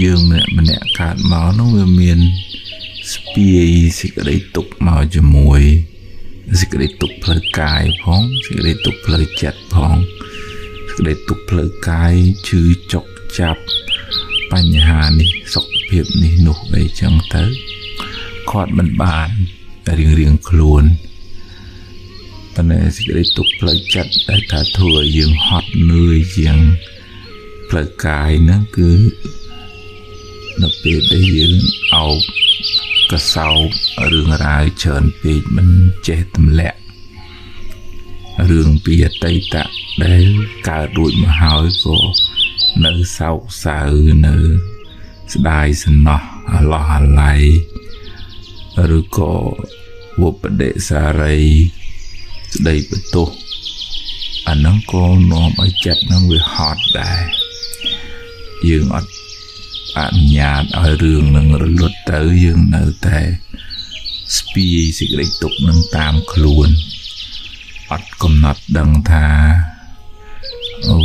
យើងម្នាក់ម្នាក់កើតមកនោះវាមានស្ពាយសេចក្តីទុក្ខមកជាមួយសេចក្តីទុក្ខផ្លូវកាយផងសេចក្តីទុក្ខផ្លូវចិត្តផងសេចក្តីទុក្ខផ្លូវកាយឈឺចុកចាប់បញ្ហានេះសុខភាពនេះនោះអីចឹងទៅខាត់មិនបានរៀងរៀងខ្លួនប៉ុន្តែសេចក្តីទុក្ខផ្លូវចិត្តដែលថាធ្វើឲ្យយើងហត់នឿយជាងផ្លូវកាយហ្នឹងគឺនៅពេលដែលយើងអោបកសោបរឿងរ៉ាវច្រើនពេកមិនចេះទម្លាក់រឿងពីអតីតដែលកើតរួចមកហើយក៏នៅសោកសៅនៅស្ដាយសំណោះអាឡោះអាល័យឬក៏វបដិសារីស្ដីបន្ទោសអាហ្នឹងក៏នាំឲ្យចិត្តហ្នឹងវាហត់ដែរយើងអត់អនុញ្ញាតឲ្យរឿងនឹងរលត់ទៅយើងនៅតែស្ពាយសេចក្តីទុក្ខនឹងតាមខ្លួនអត់កំណត់ដឹងថា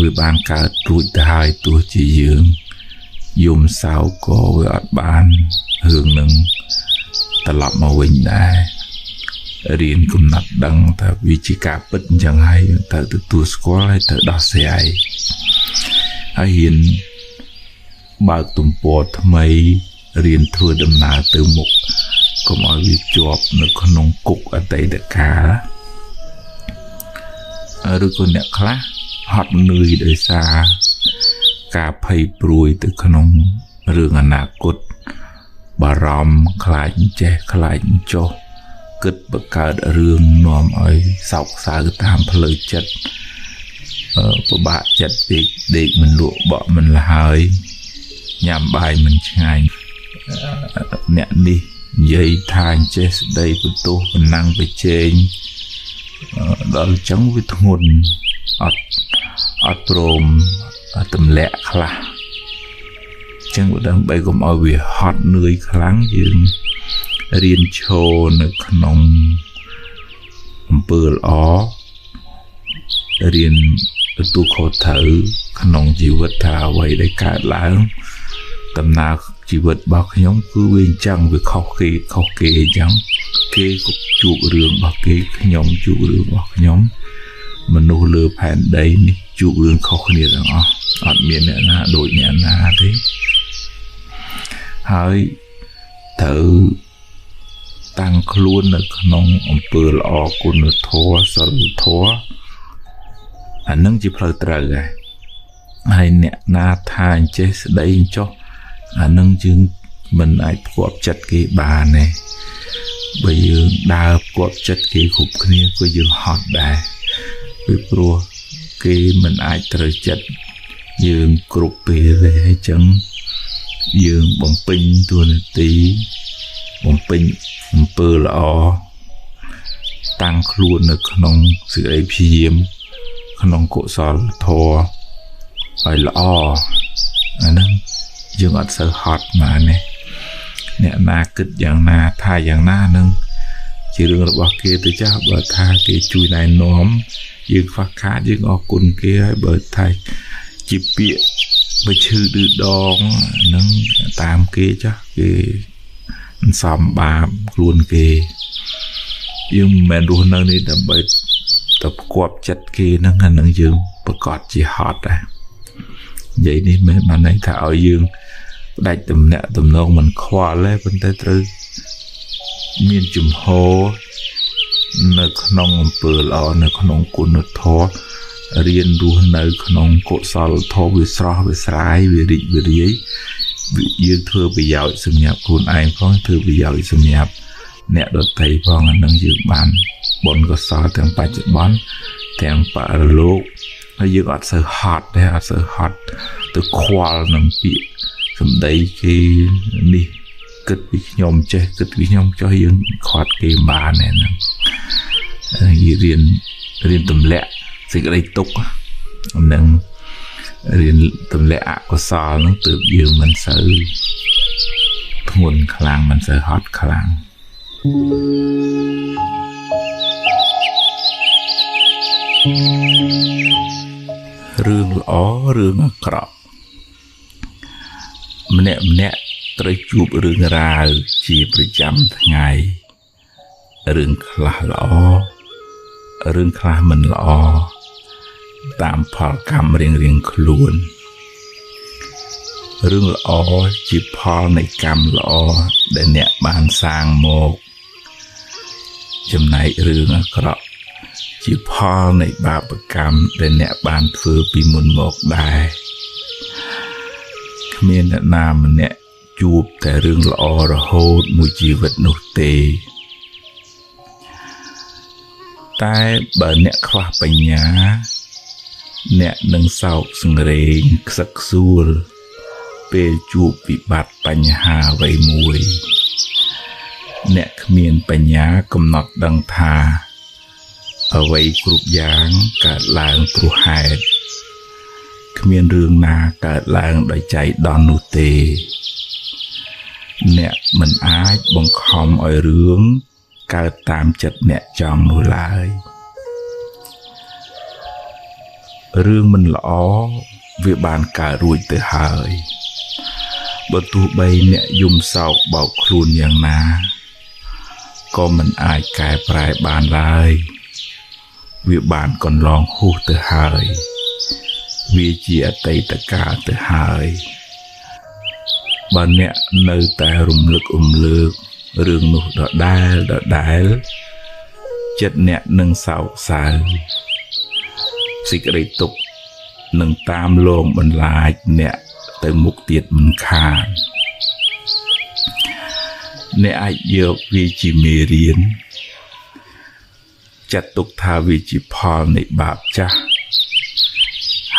វាបានកើតរួចទៅហើយទោះជាយើងយំសោកក៏វាអត់បានរឿងនឹងត្រឡប់មកវិញដែររៀនកំណត់ដឹងថាវាជាការពិតអញ្ចឹងហើយត្រូវទទួលស្គាល់ហើយត្រូវដោះស្រាយហើយរៀនបើកទំព័រថ្មីរៀនធ្វើដំណើរទៅមុខកុំឲ្យវាជាប់នៅក្នុងគុកអតីតកាលឬក៏អ្នកខ្លះហត់នឿយដោយសារការភ័យព្រួយទៅក្នុងរឿងអនាគតបារម្ភខ្លាចចេះខ្លាចចុះគិតបង្កើតរឿងនាំឲ្យសោកសៅតាមផ្លូវចិត្តពិបាកចិត្តពេកដេកមិនលក់បក់មិនលហើយញ៉ាំបាយមិនឆ្ងាញ់អ្នកនេះនិយាយថាអញ្ចេះស្ដីបន្ទោសប៉ុណ្ណឹងប្រជែងដល់ចឹងវាធ្ងន់អត់ព្រមទម្លាក់ខ្លះចឹងដើម្បីកុំឲ្យវាហត់នឿយខ្លាំងយើងរៀនឈរនៅក្នុងអំពើល្អរៀនទទួលខុសត្រូវក្នុងជីវិតថាអ្វីដែលកើតឡើងដំណើរជីវិតរបស់ខ្ញុំគឺវាអញ្ចឹងវាខុសគេខុសគេអញ្ចឹងគេក៏ជួបរឿងរបស់គេខ្ញុំជួបរឿងរបស់ខ្ញុំមនុស្សលើផែនដីនេះជួបរឿងខុសគ្នាទាំងអស់អត់មានអ្នកណាដូចអ្នកណាទេហើយត្រូវតាំងខ្លួននៅក្នុងអំពើល្អគុណធម៌សីលធម៌អានឹងជាផ្លូវត្រូវហើយហើយអ្នកណាថាអញ្ចេះស្ដីអញ្ចោះអានឹងយើងមិនអាចផ្គាប់ចិត្តគេបានទេបើយើងដើរផ្គាប់ចិត្តគេគ្រប់គ្នាក៏យើងហត់ដែរពីព្រោះគេមិនអាចត្រូវចិត្តយើងគ្រប់ពេលទេអញ្ចឹងយើងបំពេញតួនាទីបំពេញអំពើល្អតាំងខ្លួននៅក្នុងសេចក្តីព្យាយាមក្នុងកុសលធម៌ឲ្យល្អអាហ្នឹងយើងអត់សូវហត់មកនេះអ្នកណាគិតយ៉ាងណាថាយ៉ាងណានឹងជារឿងរបស់គេទៅចាស់បើថាគេជួយណែនាំយើងខ្វះខាតយើងអរគុណគេហើយបើថាជាពាក្យបើឈឺឌឺដងហ្នឹងតាមគេចាស់គេសំបាបខ្លួនគេយើងមិនមែនរស់នៅនេះដើម្បីទៅផ្គាប់ចិត្តគេហ្នឹងអានឹងយើងប្រកាសជាហត់ដែរនិយាយនេះមិនបានន័យថាឲ្យយើងផ្ដាច់ទំនាក់ទំនងមិនខ្វល់ទេប៉ុន្តែត្រូវមានជំហរនៅក្នុងអំពើល្អនៅក្នុងគុណធម៌រៀនរស់នៅក្នុងកុសលធម៌វាស្រស់វាស្រាយវារីកវារាយយើងធ្វើប្រយោជន៍សម្រាប់ខ្លួនឯងផងធ្វើប្រយោជន៍សម្រាប់អ្នកដទៃផងអានឹងយើងបានបុណ្យកុសលទាំងបច្ចុប្បន្នទាំងបរលោកហើយយើងអត់សូវហត់ទេអត់សូវហត់ទៅខ្វល់នឹងពាក្យសម្ដីគេនេះគិតពីខ្ញុំចេះគិតពីខ្ញុំចុះយើងខាត់គេបានហ្នឹងយើងរៀនទម្លាក់សេចក្តីទុក្ខនឹងរៀនទម្លាក់អកុសលហ្នឹងទើបយើងមិនសូវធ្ងន់ខ្លាំងមិនសូវហត់ខ្លាំងរឿងល្អរឿងអាក្រក់ ម្នាក់ម្នាក់ត្រូវជួបរឿងរ៉ាវជាប្រចាំថ្ងៃរឿងខ្លះល្អរឿងខ្លះមិនល្អតាមផលកម្មរៀងរៀងខ្លួនរឿងល្អជាផលនៃកម្មល្អដែលអ្នកបានសាងមកចំណែករឿងអាក្រក់ជាផលនៃបាបកម្មដែលអ្នកបានធ្វើពីមុនមកដែរគ្មានអ្នកណាម្នាក់ជួបតែរឿងល្អរហូតមួយជីវិតនោះទេតែបើអ្នកខ្វះបញ្ញាអ្នកនឹងសោកសង្រេងខ្សឹកខ្សួលពេលជួបវិបត្តិបញ្ហាអ្វីមួយអ្នកគ្មានបញ្ញាកំណត់ដឹងថាអ្វីគ្រប់យ៉ាងកើតឡើងព្រោះហេតុគ្មានរឿងណាកើតឡើងដោយចៃដន្យនោះទេអ្នកមិនអាចបង្ខំឲ្យរឿងកើតតាមចិត្តអ្នកចង់នោះឡើយរឿងមិនល្អវាបានកើតរួចទៅហើយបើទោះបីអ្នកយំសោកបោកខ្លួនយ៉ាងណាក៏មិនអាចកែប្រែបានឡើយវាបានកន្លងហួសទៅហើយវាជាអតីតកាលទៅហើយបើអ្នកនៅតែរំលឹករំលើករឿងនោះដដែលដដែលចិត្តអ្នកនឹងសោកសៅសេចក្តីទុក្ខនឹងតាមលងបន្លាចអ្នកទៅមុខទៀតមិនខានអ្នកអាចយកវាជាមេរៀនចាត់ទុកថាវាជាផលនៃបាបចាស់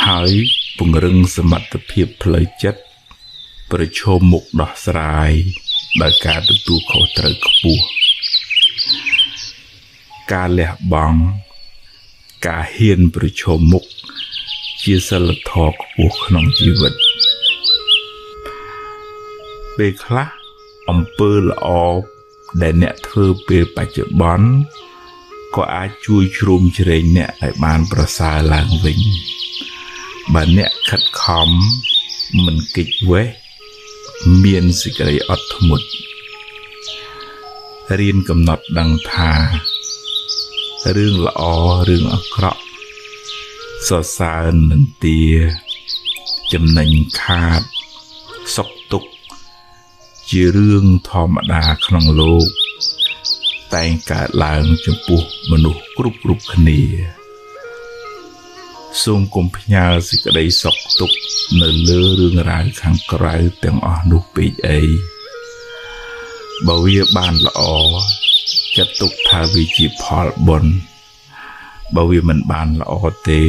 ហើយពង្រឹងសមត្ថភាពផ្លូវចិត្តប្រឈមមុខដោះស្រាយដោយការទទួលខុសត្រូវខ្ពស់ការលះបង់ការហ៊ានប្រឈមមុខជាសិលធម៌ខ្ពស់ក្នុងជីវិតពេលខ្លះអំពើល្អដែលអ្នកធ្វើពេលបច្ចុប្បន្នក៏អាចជួយជ្រោមជ្រែងអ្នកឲ្យបានប្រសើរឡើងវិញបើអ្នកខិតខំមិនគេចវេះមានសេចក្តីអត់ធ្មត់រៀនកំណត់ដឹងថារឿងល្អរឿងអាក្រក់សរសើរនឹងទាចំណេញខាតសុខទុក្ខជារឿងធម្មតាក្នុងលោកតែងកើតឡើងចំពោះមនុស្សគ្រប់គ្រប់គ្នាសូមកុំផ្ញើសេចក្តីសុខទុក្ខនៅលើរឿងរ៉ាវខាងក្រៅទាំងអស់នោះពេកអីបើវាបានល្អចាត់ទុកថាវាជាផលបុណ្យបើវាមិនបានល្អទេ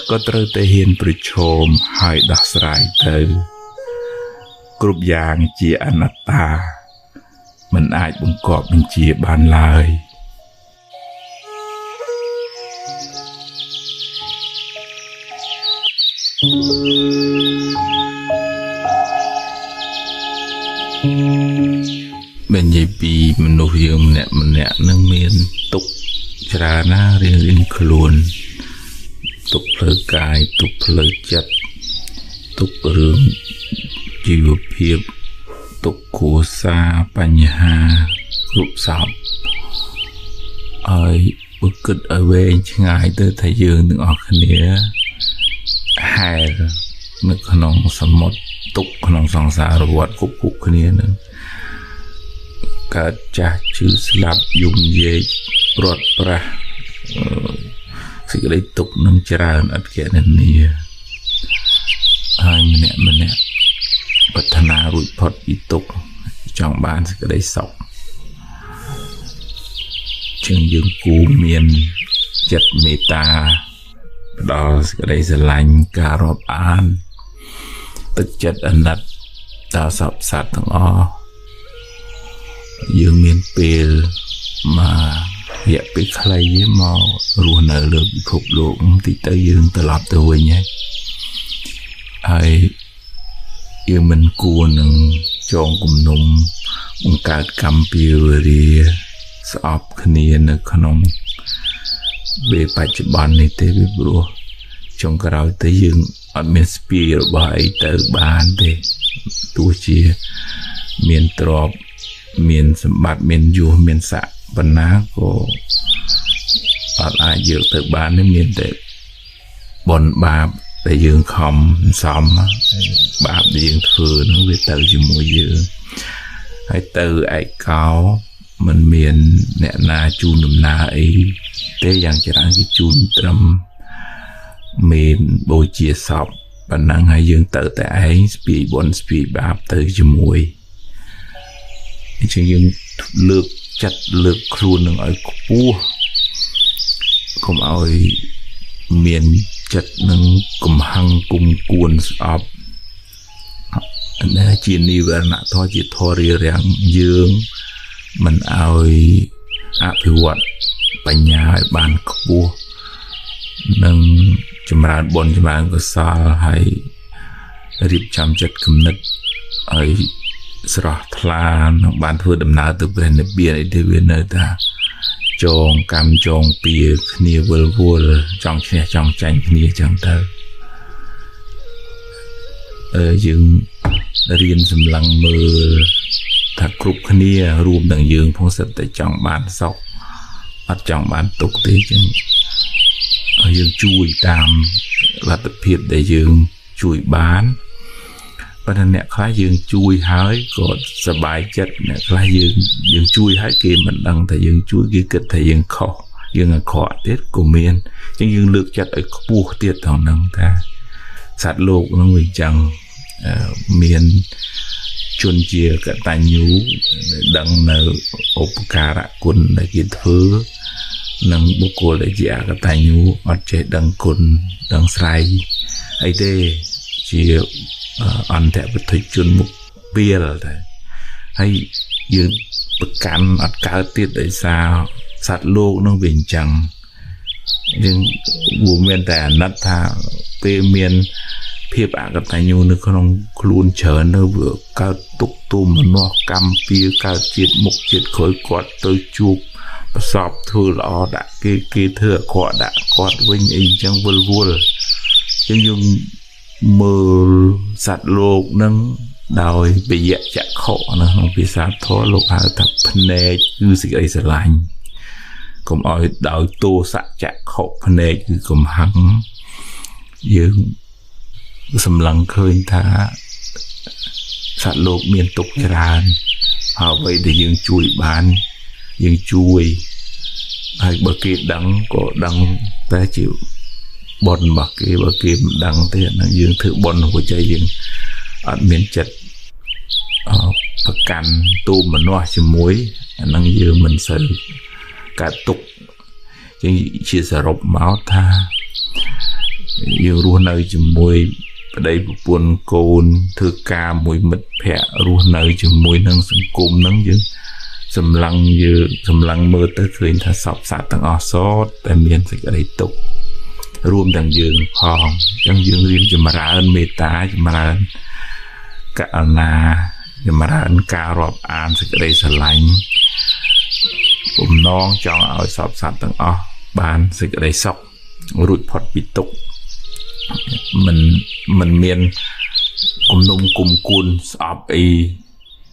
ក៏ត្រូវតែហ៊ានប្រឈមហើយដោះស្រាយទៅគ្រប់យ៉ាងជាអនត្តាមិនអាចបង្គាប់បញ្ជាបានឡើយបើនិយាយពីមនុស្សយើងម្នាក់ម្នាក់នឹងមានទុក្ខច្រើនណាស់រៀងរៀងខ្លួនទុក្ខផ្លូវកាយទុក្ខផ្លូវចិត្តទុក្ខរឿងជីវភាពទុក្ខគ្រួសារបញ្ហាគ្រប់សពហើយបើគិតឲ្យវែងឆ្ងាយទៅថាយើងទាំងអស់គ្នាហែលនៅក្នុងសមុទ្រទុក្ខក្នុងសង្សារវដ្តគ្រប់គ្រប់គ្នានឹងកើតចាស់ឈឺស្លាប់យំយែករត់ប្រាស់សេចក្តីទុក្ខនឹងច្រើនឥតគណនាហើយម្នាក់ម្នាក់ប្រាថ្នារួចផុតពីទុក្ខចង់បានសេចក្តីសុខជាងយើងគួរមានចិត្តមេត្តាផ្ដល់សេចក្តីស្រឡាញ់ការរាប់អានទឹកចិត្តអាណិតដល់សព្វសត្វទាំងអស់យើងមានពេលមករយៈពេលខ្លីទេមករស់នៅលើពិភពលោកតិចទៅយើងត្រឡប់ទៅវិញហើយយើងមិនគួរនឹងចងគំនុំបង្កើតកម្មពៀវរាស្អប់គ្នានៅក្នុងពេលបច្ចុប្បន្ននេះទេពីព្រោះចុងក្រោយទៅយើងអត់មានស្ពាយរបស់អីទៅបានទេ ទោះជាមានទ្រព្យមានសម្បត្តិមានយសមានស័ក្តិប៉ុណ្ណាក៏អត់អាចយកទៅបានទេមានតែបុណ្យបាបដែលយើងខំសំបាបដែលយើងធ្វើនោះវាទៅជាមួយយើងហើយទៅឯកោមិនមានអ្នកណាជូនដំណើរអីទេយ៉ាងច្រើនគេជូនត្រឹមមានបូជាសពប៉ុណ្ណឹងហើយយើងទៅតែឯងស្ពាយបុណ្យស្ពាយបាបទៅជាមួយអញ្ចឹងយើងលើកចិត្តលើកខ្លួននឹងឲ្យខ្ពស់កុំឲ្យមានចិត្តនឹងកំហឹងគុំគួនស្អប់ដែលជានិវរណធម៌ជាធម៌រារាំងយើងមិនឲ្យអភិវឌ្ឍបញ្ញាឲ្យបានខ្ពស់និងចម្រើនបុណ្យចម្រើនកុសលហើយរៀបចំចិត្តគំនិតឲ្យស្រស់ថ្លានឹងបានធ្វើដំណើរទៅព្រះនិព្វានអីទៅវានៅថាចងកម្មចងពៀគ្នាវិលវល់ចង់ឈ្នះចង់ចាញ់គ្នាចឹងទៅយើងរៀនសម្លឹងមើលថាគ្រប់គ្នារួមទាំងយើងផងសិតតែចង់បានសុខអត់ចង់បានទុក្ខទេចឹងយើងជួយតាមលទ្ធភាពដែលយើងជួយបានប៉ុន្តែអ្នកខ្លះយើងជួយហើយក៏សប្បាយចិត្តអ្នកខ្លះយើងជួយហើយគេមិនដឹងថាយើងជួយគេគិតថាយើងខុសយើងអាក្រក់ទៀតក៏មានអញ្ចឹងយើងលើកចិត្តឲ្យខ្ពស់ទៀតថងហ្នឹងថាសត្វលោកហ្នឹងវាអញ្ចឹងមានជនជាកតញ្ញូដឹងនៅឧបការៈគុណដែលគេធ្វើនិងបុគ្គលដែលជាអកតញ្ញូអត់ចេះដឹងគុណដឹងស្រ័យអីទេជាអន្តវត្ថុជនមុខពីលតែហើយយើងប្រកាន់អត់កើតទៀតដោយសារសត្វលោកនឹងវាអញ្ចឹងយើងវាមានតែអាណិតថាពេលមានភាពអកតញ្ញូនៅក្នុងខ្លួនច្រើននៅវាកើតទុក្ខទោមនស្សកម្មពៀកើតជាតិមុខជាតិក្រោយគាត់ទៅជួបប្រសពធ្វើល្អដាក់គេគេធ្វើអាក្រក់ដាក់គាត់វិញអីអញ្ចឹងវិលវល់អញ្ចឹងយើងមើលសត្វលោកនឹងដោយបយចក្ខុនៅក្នុងភាសាធម៌លោកហៅថាភ្នែកគឺសេចក្តីស្រឡាញ់កុំឲ្យដោយទោសចក្ខុភ្នែកគឺកំហឹងយើងសម្លឹងឃើញថាសត្វលោកមានទុក្ខច្រើនហើយអ្វីដែលយើងជួយបានយើងជួយហើយបើគេដឹងក៏ដឹងតែជាបុណ្យរបស់គេបើគេមិនដឹងទេអាហ្នឹងយើងធ្វើបុណ្យក្នុងใจយើងអត់មានចិត្តប្រកាន់ទូមនាស់ជាមួយអាហ្នឹងយើងមិនសូវកើតទុក្ខជាជាសរុបមកថាយើងរស់នៅជាមួយប្តីប្រពន្ធកូនធ្វើការមួយមិត្តភ័ក្តិរស់នៅជាមួយនឹងសង្គមហ្នឹងយើងសម្លឹងយើងសម្លឹងមើលទៅឃើញថាសពសត្វទាំងអស់សតតែមានសេចក្តីទុក្ខរួមទាំងយើងផងអញ្ចឹងយើងរៀនចម្រើនមេត្តាចម្រើនករុណាចម្រើនការរាប់អានសេចក្តីស្រឡាញ់បំណងចង់ឲ្យសពសត្វទាំងអស់បានសេចក្តីសុខរួចផុតពីទុក្ខមិនមានគំនុំគុំគួនស្អប់អី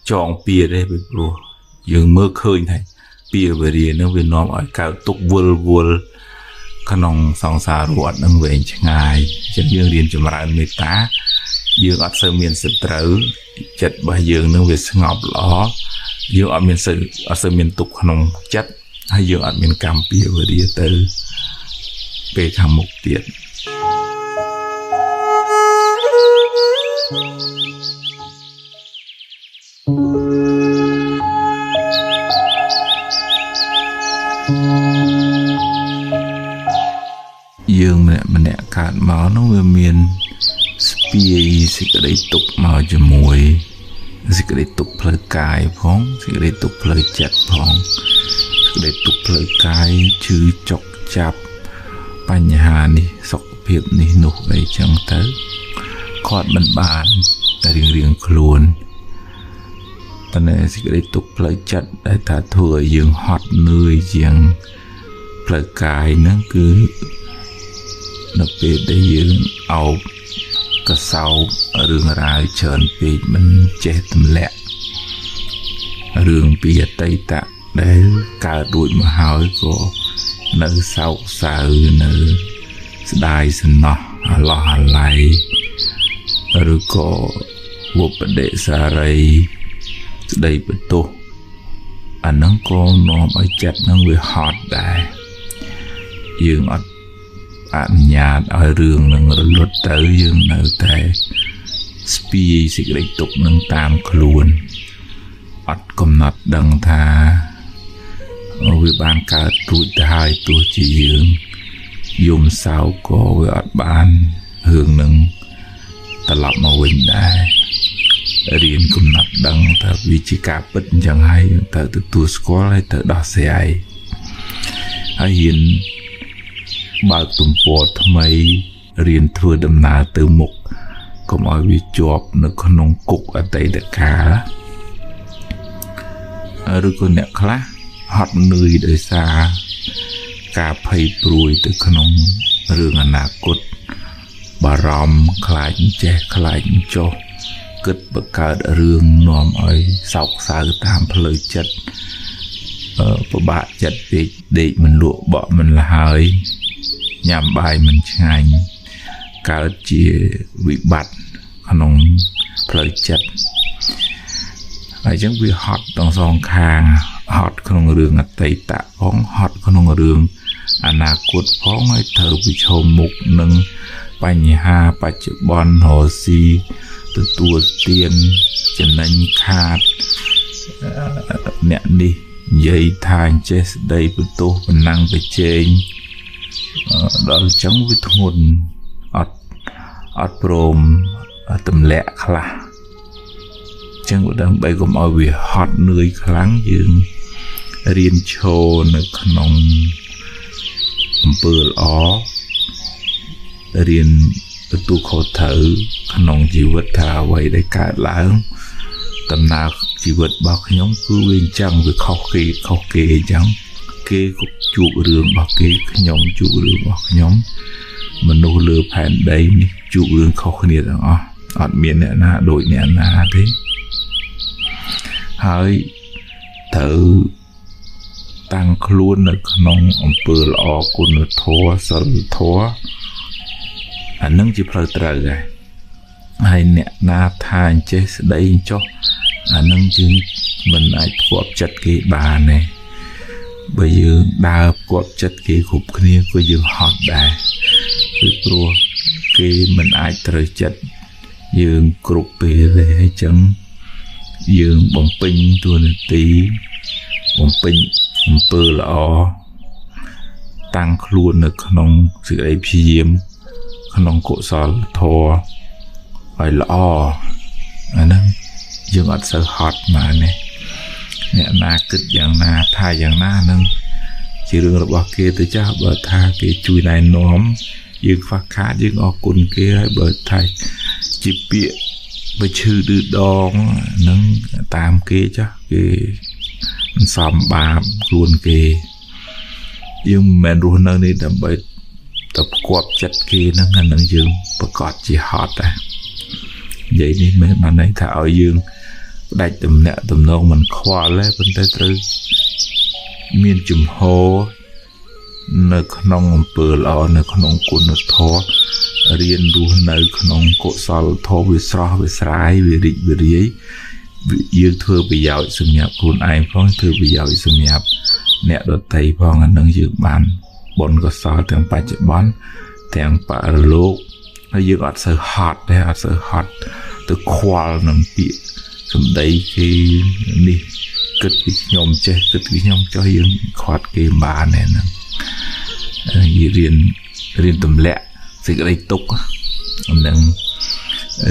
ចងពៀទេពីព្រោះយើងមើលឃើញថាពៀវេរានឹងវានាំឲ្យកើតទុក្ខវិលវល់ក្នុងសង្សារវដ្តនឹងវែងឆ្ងាយអញ្ចឹងយើងរៀនចម្រើនមេត្តាយើងអត់សូវមានសត្រូវចិត្តរបស់យើងនឹងវាស្ងប់ល្អយើងអត់មានសូវអត់សូវមានទុក្ខក្នុងចិត្តហើយយើងអត់មានកម្មពៀវេរាទៅពេលខាងមុខទៀតយើងម្នាក់ម្នាក់កើតមកនោះវាមានស្ពាយសេចក្តីទុក្ខមកជាមួយសេចក្តីទុក្ខផ្លូវកាយផងសេចក្តីទុក្ខផ្លូវចិត្តផងសេចក្តីទុក្ខផ្លូវកាយឈឺចុកចាប់បញ្ហានេះសុខភាពនេះនោះអីចឹងទៅគាត់មិនបានតែរៀងៗខ្លួនប៉ុន្តែសេចក្តីទុក្ខផ្លូវចិត្តដែលថាធ្វើឲ្យយើងហត់នឿយជាងផ្លូវកាយហ្នឹងគឺនៅពេលដែលយើងអោប កសោបរឿងរ៉ាវច្រើនពេកមិនចេះទម្លាក់រឿងពីអតីតដែលកើតរួចមកហើយក៏នៅសោកសៅនៅស្ដាយសំណោះអាឡោះអាល័យឬក៏វបដិសារីស្ដីបន្ទោសអាហ្នឹងក៏នាំឲ្យចិត្តហ្នឹងវាហត់ដែរយើងអត់អនុញ្ញាតឲ្យរឿងនឹងរលត់ទៅយើងនៅតែស្ពាយសេចក្តីទុក្ខនឹងតាមខ្លួនអត់កំណត់ដឹងថាវាបានកើតរួចទៅហើយទោះជាយើងយំសោកក៏វាអត់បានរឿងនឹងត្រឡប់មកវិញដែររៀនកំណត់ដឹងថាវាជាការពិតអញ្ចឹងហើយយើងត្រូវទទួលស្គាល់ហើយត្រូវដោះស្រាយហើយរៀនបើកទំព័រថ្មីរៀនធ្វើដំណើរទៅមុខកុំឲ្យវាជាប់នៅក្នុងគុកអតីតកាលឬក៏អ្នកខ្លះហត់នឿយដោយសារការភ័យព្រួយទៅក្នុងរឿងអនាគតបារម្ភខ្លាចចេះខ្លាចចុះគិតបង្កើតរឿងនាំឲ្យសោកសៅតាមផ្លូវចិត្តពិបាកចិត្តពេកដេកមិនលក់បក់មិនលហើយញ៉ាំបាយមិនឆ្ងាញ់កើតជាវិបត្តិក្នុងផ្លូវចិត្តហើយអញ្ចឹងវាហត់ទាំងសងខាងហត់ក្នុងរឿងអតីតផងហត់ក្នុងរឿងអនាគតផងហើយត្រូវប្រឈមមុខនឹងបញ្ហាបច្ចុប្បន្នរកស៊ីទទួលទានចំណេញខាតអ្នកនេះនិយាយថាអញ្ចេះស្ដីបន្ទោសបណ្ណាំងប្រជែងដល់អញ្ចឹងវាធ្ងន់អត់ព្រមទម្លាក់ខ្លះអញ្ចឹងដើម្បីកុំឲ្យវាហត់នឿយខ្លាំងយើងរៀនឈរនៅក្នុងអំពើល្អរៀនទទួលខុសត្រូវក្នុងជីវិតថាអ្វីដែលកើតឡើងដំណើរជីវិតរបស់ខ្ញុំគឺវាអញ្ចឹងវាខុសគេអញ្ចឹងគេក៏ជួបរឿងរបស់គេខ្ញុំជួបរឿងរបស់ខ្ញុំមនុស្សលើផែនដីនេះជួបរឿងខុសគ្នាទាំងអស់អត់មានអ្នកណាដូចអ្នកណាទេហើយត្រូវតាំងខ្លួននៅក្នុងអំពើល្អគុណធម៌សីលធម៌អានឹងជាផ្លូវត្រូវដែរហើយអ្នកណាថាអញ្ចេះស្ដីអញ្ចោះអានឹងយើងមិនអាចផ្គាប់ចិត្តគេបានទេបើយើងដើរផ្គាប់ចិត្តគេគ្រប់គ្នាក៏យើងហត់ដែរពីព្រោះគេមិនអាចត្រូវចិត្តយើងគ្រប់ពេលទេអញ្ចឹងយើងបំពេញតួនាទីបំពេញអំពើល្អតាំងខ្លួននៅក្នុងសេចក្តីព្យាយាមក្នុងកុសលធម៌ឲ្យល្អអាហ្នឹងយើងអត់សូវហត់មកនេះអ្នកណាគិតយ៉ាងណាថាយ៉ាងណាហ្នឹងជារឿងរបស់គេទៅចាស់បើថាគេជួយណែនាំយើងខ្វះខាតយើងអរគុណគេហើយបើថាជាពាក្យបើឈឺឌឺដងហ្នឹងតាមគេចាស់គេមិនសមបាបខ្លួនគេយើងមិនមែនរស់នៅនេះដើម្បីទៅផ្គាប់ចិត្តគេហ្នឹងអានឹងយើងប្រកាសជាហត់ដែរនិយាយនេះមិនបានន័យថាឲ្យយើងផ្ដាច់ទំនាក់ទំនងមិនខ្វល់ទេប៉ុន្តែត្រូវមានជំហរនៅក្នុងអំពើល្អនៅក្នុងគុណធម៌រៀនរស់នៅក្នុងកុសលធម៌វាស្រស់វាស្រាយវារីកវារាយយើងធ្វើប្រយោជន៍សម្រាប់ខ្លួនឯងផងធ្វើប្រយោជន៍សម្រាប់អ្នកដទៃផងអានឹងយើងបានបុណ្យកុសលទាំងបច្ចុប្បន្នទាំងបរលោកហើយយើងអត់សូវហត់ទេអត់សូវហត់ទៅខ្វល់នឹងពាក្យសម្ដីគេនេះគិតពីខ្ញុំចេះគិតពីខ្ញុំចុះយើងខាត់គេមិនបានទេហ្នឹងរៀនទម្លាក់សេចក្តីទុក្ខហ្នឹង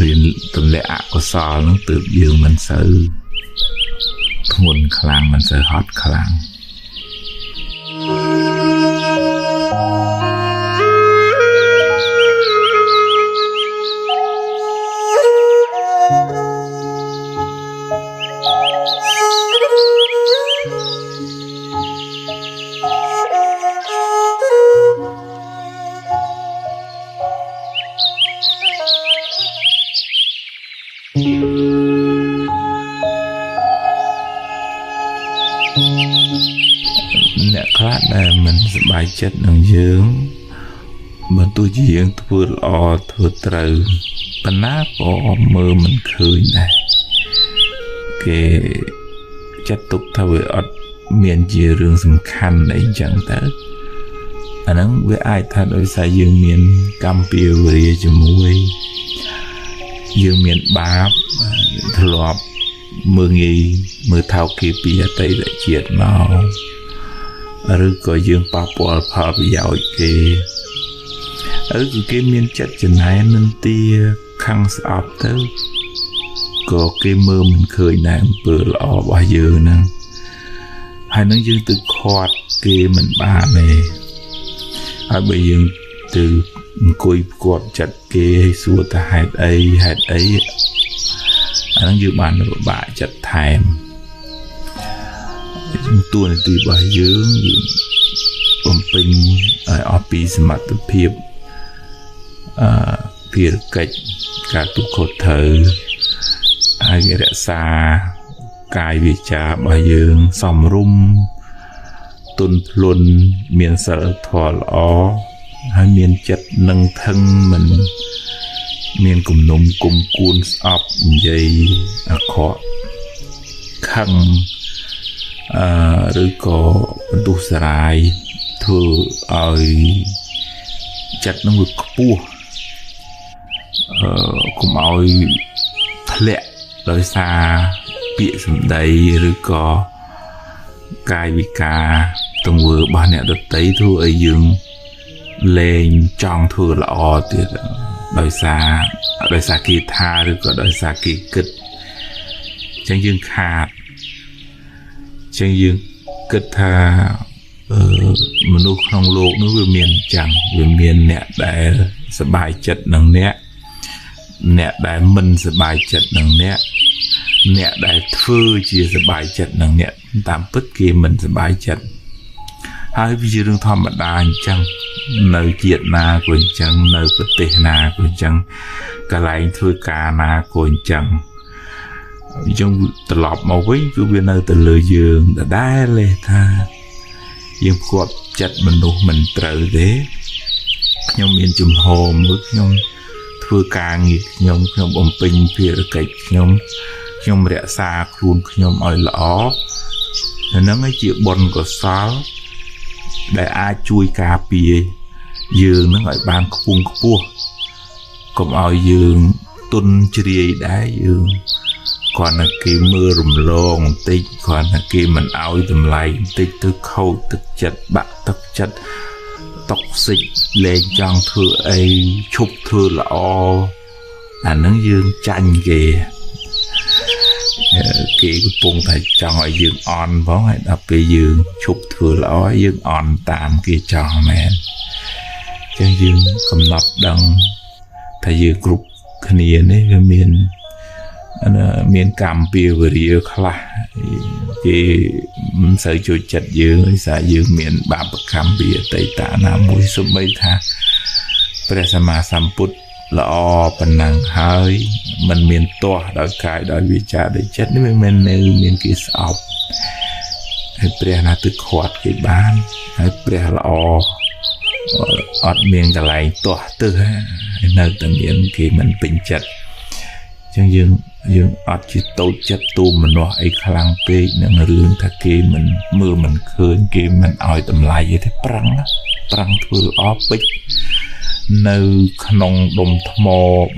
រៀនទម្លាក់អកុសលហ្នឹងទើបយើងមិនសូវធ្ងន់ខ្លាំងមិនសូវហត់ខ្លាំង Thank you. អ្នកខ្លះដែលមិនសប្បាយចិត្តនឹងយើងបើទោះជាយើងធ្វើល្អធ្វើត្រូវប៉ុណ្ណាក៏មើលមិនឃើញដែរគេចាត់ទុកថាវាអត់មានជារឿងសំខាន់អីចឹងទៅអាហ្នឹងវាអាចថាដោយសារយើងមានកម្មពៀវរាជាមួយយើងមានបាបធ្លាប់មើលងាយមើលថោកគេពីអតីតជាតិមកឬក៏យើងប៉ះពាល់ផលប្រយោជន៍គេឬក៏គេមានចិត្តចំណែននិន្ទាខឹងស្អប់ទៅក៏គេមើលមិនឃើញដែរអំពើល្អរបស់យើងហ្នឹងហើយនឹងយើងទៅខាត់គេមិនបានទេហើយបើយើងទៅអង្គុយផ្គាប់ចិត្តគេឲ្យសួរថាហេតុអីហេតុអីអាហ្នឹងយើងបានពិបាកចិត្តថែមតួនាទីរបស់យើងយើងបំពេញឲ្យអស់ពីសមត្ថភាពភារកិច្ចការទូខុសត្រូវហើយរក្សាកាយវាចារបស់យើងសមរម្យទន់ភ្លន់មានសីលធម៌ល្អហើយមានចិត្តនឹងថឹងមិនមានគំនុំគុំគួនស្អប់និយាយអាក្រក់ខឹងឬក៏បន្ទុះសារាយធ្វើឲ្យចិត្តនឹងវាខ្ពស់កុំឲ្យធ្លាក់ដោយសារពាក្យសម្ដីឬក៏កាយវិការទង្វើរបស់អ្នកដទៃធ្វើឲ្យយើងលែងចង់ធ្វើល្អទៀតដោយសារគេថាឬក៏ដោយសារគេគិតអញ្ចឹងយើងខាតអញ្ចឹងយើងគិតថាមនុស្សក្នុងលោកនោះវាមានអញ្ចឹងវាមានអ្នកដែលសប្បាយចិត្តនឹងអ្នកដែលមិនសប្បាយចិត្តនឹងអ្នកដែលធ្វើជាសប្បាយចិត្តនឹងអ្នកតាមពិតគេមិនសប្បាយចិត្តហើយវាជារឿងធម្មតាអញ្ចឹងនៅជាតិណាក៏អញ្ចឹងនៅប្រទេសណាក៏អញ្ចឹងកន្លែងធ្វើការណាក៏អញ្ចឹងយើងត្រឡប់មកវិញគឺវានៅទៅលើយើងដដែលទេថាយើងផ្គាប់ចិត្តមនុស្សមិនត្រូវទេខ្ញុំមានជំហរមួយខ្ញុំធ្វើការងារខ្ញុំបំពេញភារកិច្ចខ្ញុំរក្សាខ្លួនខ្ញុំឲ្យល្អហ្នឹងឯងជាបុណ្យកុសលដែលអាចជួយការពារយើងនឹងឲ្យបានខ្ពង់ខ្ពស់កុំឲ្យយើងទន់ជ្រាយដែរយើងគ្រាន់តែគេមើលរំលងបន្តិចគ្រាន់តែគេមិនឲ្យតម្លៃបន្តិចទៅខូចទឹកចិត្តបាក់ទឹកចិត្តតុកសិចលែងចង់ធ្វើអីឈប់ធ្វើល្អអាហ្នឹងយើងចាញ់គេគេកំពុងតែចង់ឲ្យយើងអន់ផងហើយដល់ពេលយើងឈប់ធ្វើល្អយើងអន់តាមគេចង់មែនអញ្ចឹងយើងកំណត់ដឹងថាយើងគ្រប់គ្នានេះវាមានកម្មពៀវរាខ្លះគេមិនសូវចូលចិត្តយើងដោយសារយើងមានបាបកម្មពីអតីតណាមួយសូម្បីថាព្រះសម្មាសម្ពុទ្ធល្អប៉ុណ្ណឹងហើយมันមានទាស់ដោយកាយដោយវាចាដោយចិត្តនេះមិនមែននៅមានគេស្អប់ហើយព្រះណាទៅខាត់គេបានហើយព្រះល្អអត់មានកន្លែងទាស់ទិសនៅតែមានគេមិនពេញចិត្តអញ្ចឹងយើងអត់ជាតូចចិត្តទូមនោះអីខ្លាំងពេកនឹងរឿងថាគេមិនមើលមិនឃើញគេមិនឲ្យតម្លៃទេប្រឹងធ្វើល្អពេចនៅក្នុងដុំថ្ម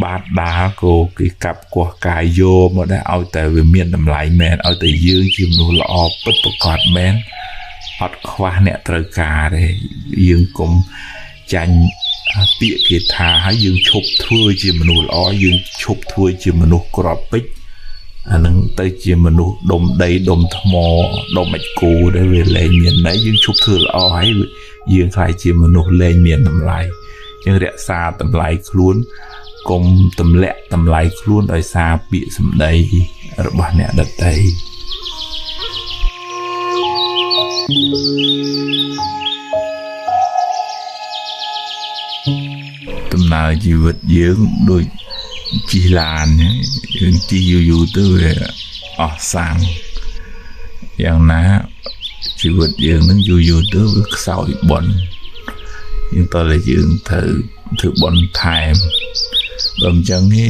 បាតដាក៏គេកាប់កោះកាយយកមកដែរឲ្យតែវាមានតម្លៃមែនឲ្យតែយើងជាមនុស្សល្អពិតប្រាកដមែនអត់ខ្វះអ្នកត្រូវការទេយើងកុំចាញ់ពាក្យគេថាហើយយើងឈប់ធ្វើជាមនុស្សល្អយើងឈប់ធ្វើជាមនុស្សក្របពេជ្រអានឹងទៅជាមនុស្សដុំដីដុំថ្មដុំអាចគោដែលវាលែងមានន័យយើងឈប់ធ្វើល្អហើយយើងខ្លាចជាមនុស្សលែងមានតម្លៃយើងរក្សាតម្លៃខ្លួនកុំទម្លាក់តម្លៃខ្លួនដោយសារពាក្យសម្ដីរបស់អ្នកដទៃដំណើរជីវិតយើងដូច ជិះឡានហ្នឹងយើងជិះយូរយូរទៅវាអស់សាំងយ៉ាងណាជីវិតយើងនឹងយូរយូរទៅវាខ្សោយបុណ្យយើងតើតែយើងត្រូវធ្វើបុណ្យថែមបើមិនចឹងទេ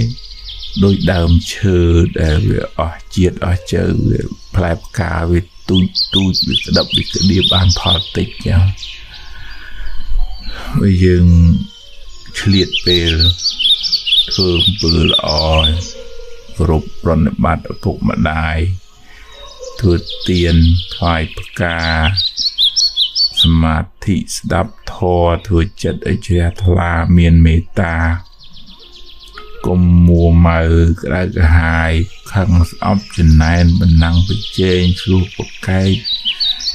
ដូចដើមឈើដែលវាអស់ជាតិអស់ជើវាផ្លែផ្កាវាទូចទូចវាក្តឹបវាក្តៀបបានផលតិចចឹងវាយើងឆ្លៀតពេលធ្វើអំពើល្អគោរពប្រណិប័តឪពុកម្ដាយធ្វើទានថ្វាយផ្កាសមាធិស្ដាប់ធម៌ធ្វើចិត្តឲ្យជ្រះថ្លាមានមេត្តាកុំមួម៉ៅក្តៅក្រហាយខឹងស្អប់ចំណែនបណ្ណាំងប្រជែងឆ្លោះប្រកែក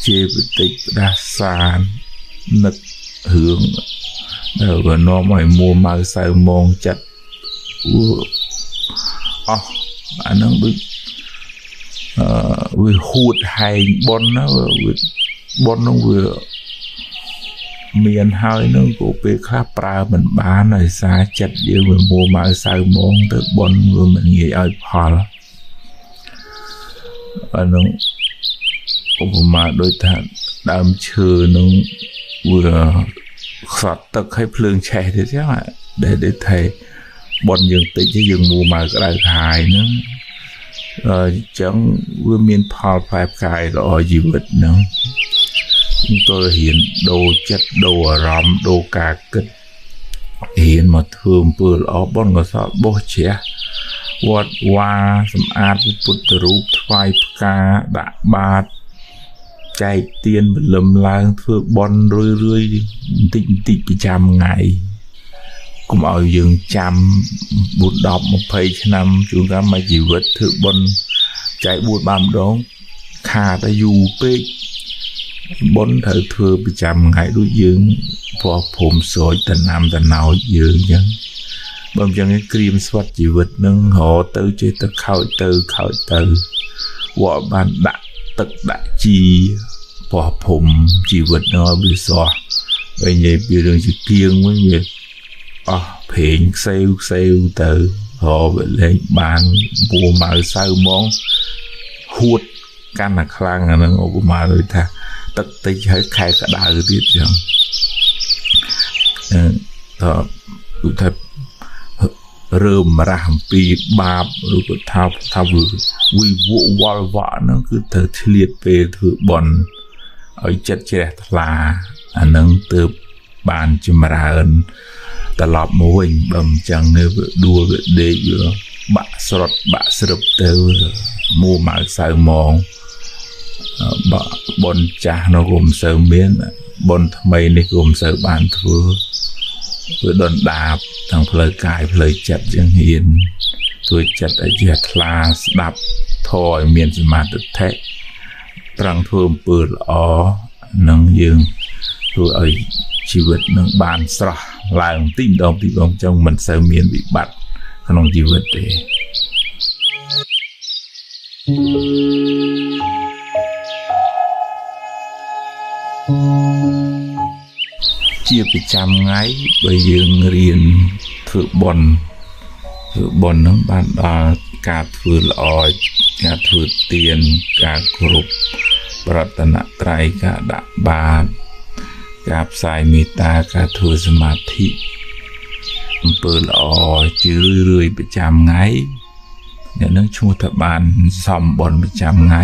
ជេរបតិចផ្ដាសានឹករឿងដែលវានាំឲ្យមួម៉ៅសៅមងចិត្តអស់អាហ្នឹងដូចវាហួតហែងប៉ុនណាវាប៉ុនហ្នឹងវាមានហើយនឹងក៏ពេលខ្លះប្រើមិនបានដោយសារចិត្តយើងវាមួម៉ៅសៅមងទៅប៉ុនវាមិនងាយឲ្យផលអានោះឧបមាដូចថាដើមឈើនឹងវាខ្សត់ទឹកឲ្យភ្លើងឆេះទៀតចឹងដែលដូចថាប៉ុនយើងតិចយើងមួម៉ៅក្តៅក្រហាយហ្នឹងអញ្ចឹងវាមានផលផ្លែផ្កាយល្អជីវិតហ្នឹងទល់រៀនដូរចិត្តដូរអារម្មណ៍ដូរការគិតរៀនមកធ្វើអំពើល្អបុណ្យកុសលបោះជ្រះវត្តវាសម្អាតពុទ្ធរូបថ្វាយផ្កាដាក់បាតចែកទានព្រលឹមឡើងធ្វើបុណ្យរឿយរឿយបន្តិចបន្តិចប្រចាំថ្ងៃកុំឲ្យយើងចាំ4 10 20ឆ្នាំជួនកាលមួយជីវិតធ្វើបុណ្យចែក4បានម្ដងខាតតែយូរពេកបុណ្យត្រូវធ្វើប្រចាំថ្ងៃដូចយើងព្រោះព្រំស្រោចតំណាំតំណោចយើងអញ្ចឹងបើមិនចឹងឯងក្រៀមស្វិតជីវិតនឹងរកទៅចេះទៅខោចទៅខោចទៅវត្តបានដាក់ទឹកដាក់ជីព្រោះព្រំជីវិតនឹងឲ្យវាស្រស់បើនិយាយពីរឿងជាគៀងវិញវាអស់ព្រេងខ្សេវខ្សេវទៅរកវាលែងបានមួម៉ៅសៅហ្មងហួតកាន់តែខ្លាំងអាហ្នឹងឧបមាដូចថាទឹកតិចហើយខែក្តៅទៀតចឹងតើដូចថារើមរះអំពីបាបឬក៏ថាវិវវល់វក់ហ្នឹងគឺត្រូវឆ្លៀតពេលធ្វើបុណ្យឲ្យចិត្តជ្រះថ្លាអាហ្នឹងទើបបានចម្រើនត្រឡប់មកវិញបើមិនចឹងទេវាដួលវាដេកវាបាក់ស្រុតបាក់ស្រឹបទៅមួម៉ៅសៅមងបុណ្យចាស់នោះក៏មិនសូវមានបុណ្យថ្មីនេះក៏មិនសូវបានធ្វើវាដុនដាបទាំងផ្លូវកាយផ្លូវចិត្តចឹងហ៊ានធ្វើចិត្តឲ្យជ្រះថ្លាស្ដាប់ធម៌ឲ្យមានសមាធិប្រឹងធ្វើអំពើល្អនឹងយើងធ្វើឲ្យជីវិតនឹងបានស្រស់ឡើងទីម្ដងទីម្ដងចឹងមិនសូវមានវិបត្តិក្នុងជីវិតទេជាប្រចាំថ្ងៃបើយើងរៀនធ្វើបុណ្យធ្វើបុណ្យហ្នឹងបានដល់ការធ្វើល្អការធ្វើទានការគោរពប្រតនត្រ័យការដាក់បាតការផ្សាយមេត្តាការធ្វើសមាធិអំពើល្អជារឿយៗប្រចាំថ្ងៃអ្នកនឹងឈ្មោះថាបានសំបុណ្យប្រចាំថ្ងៃ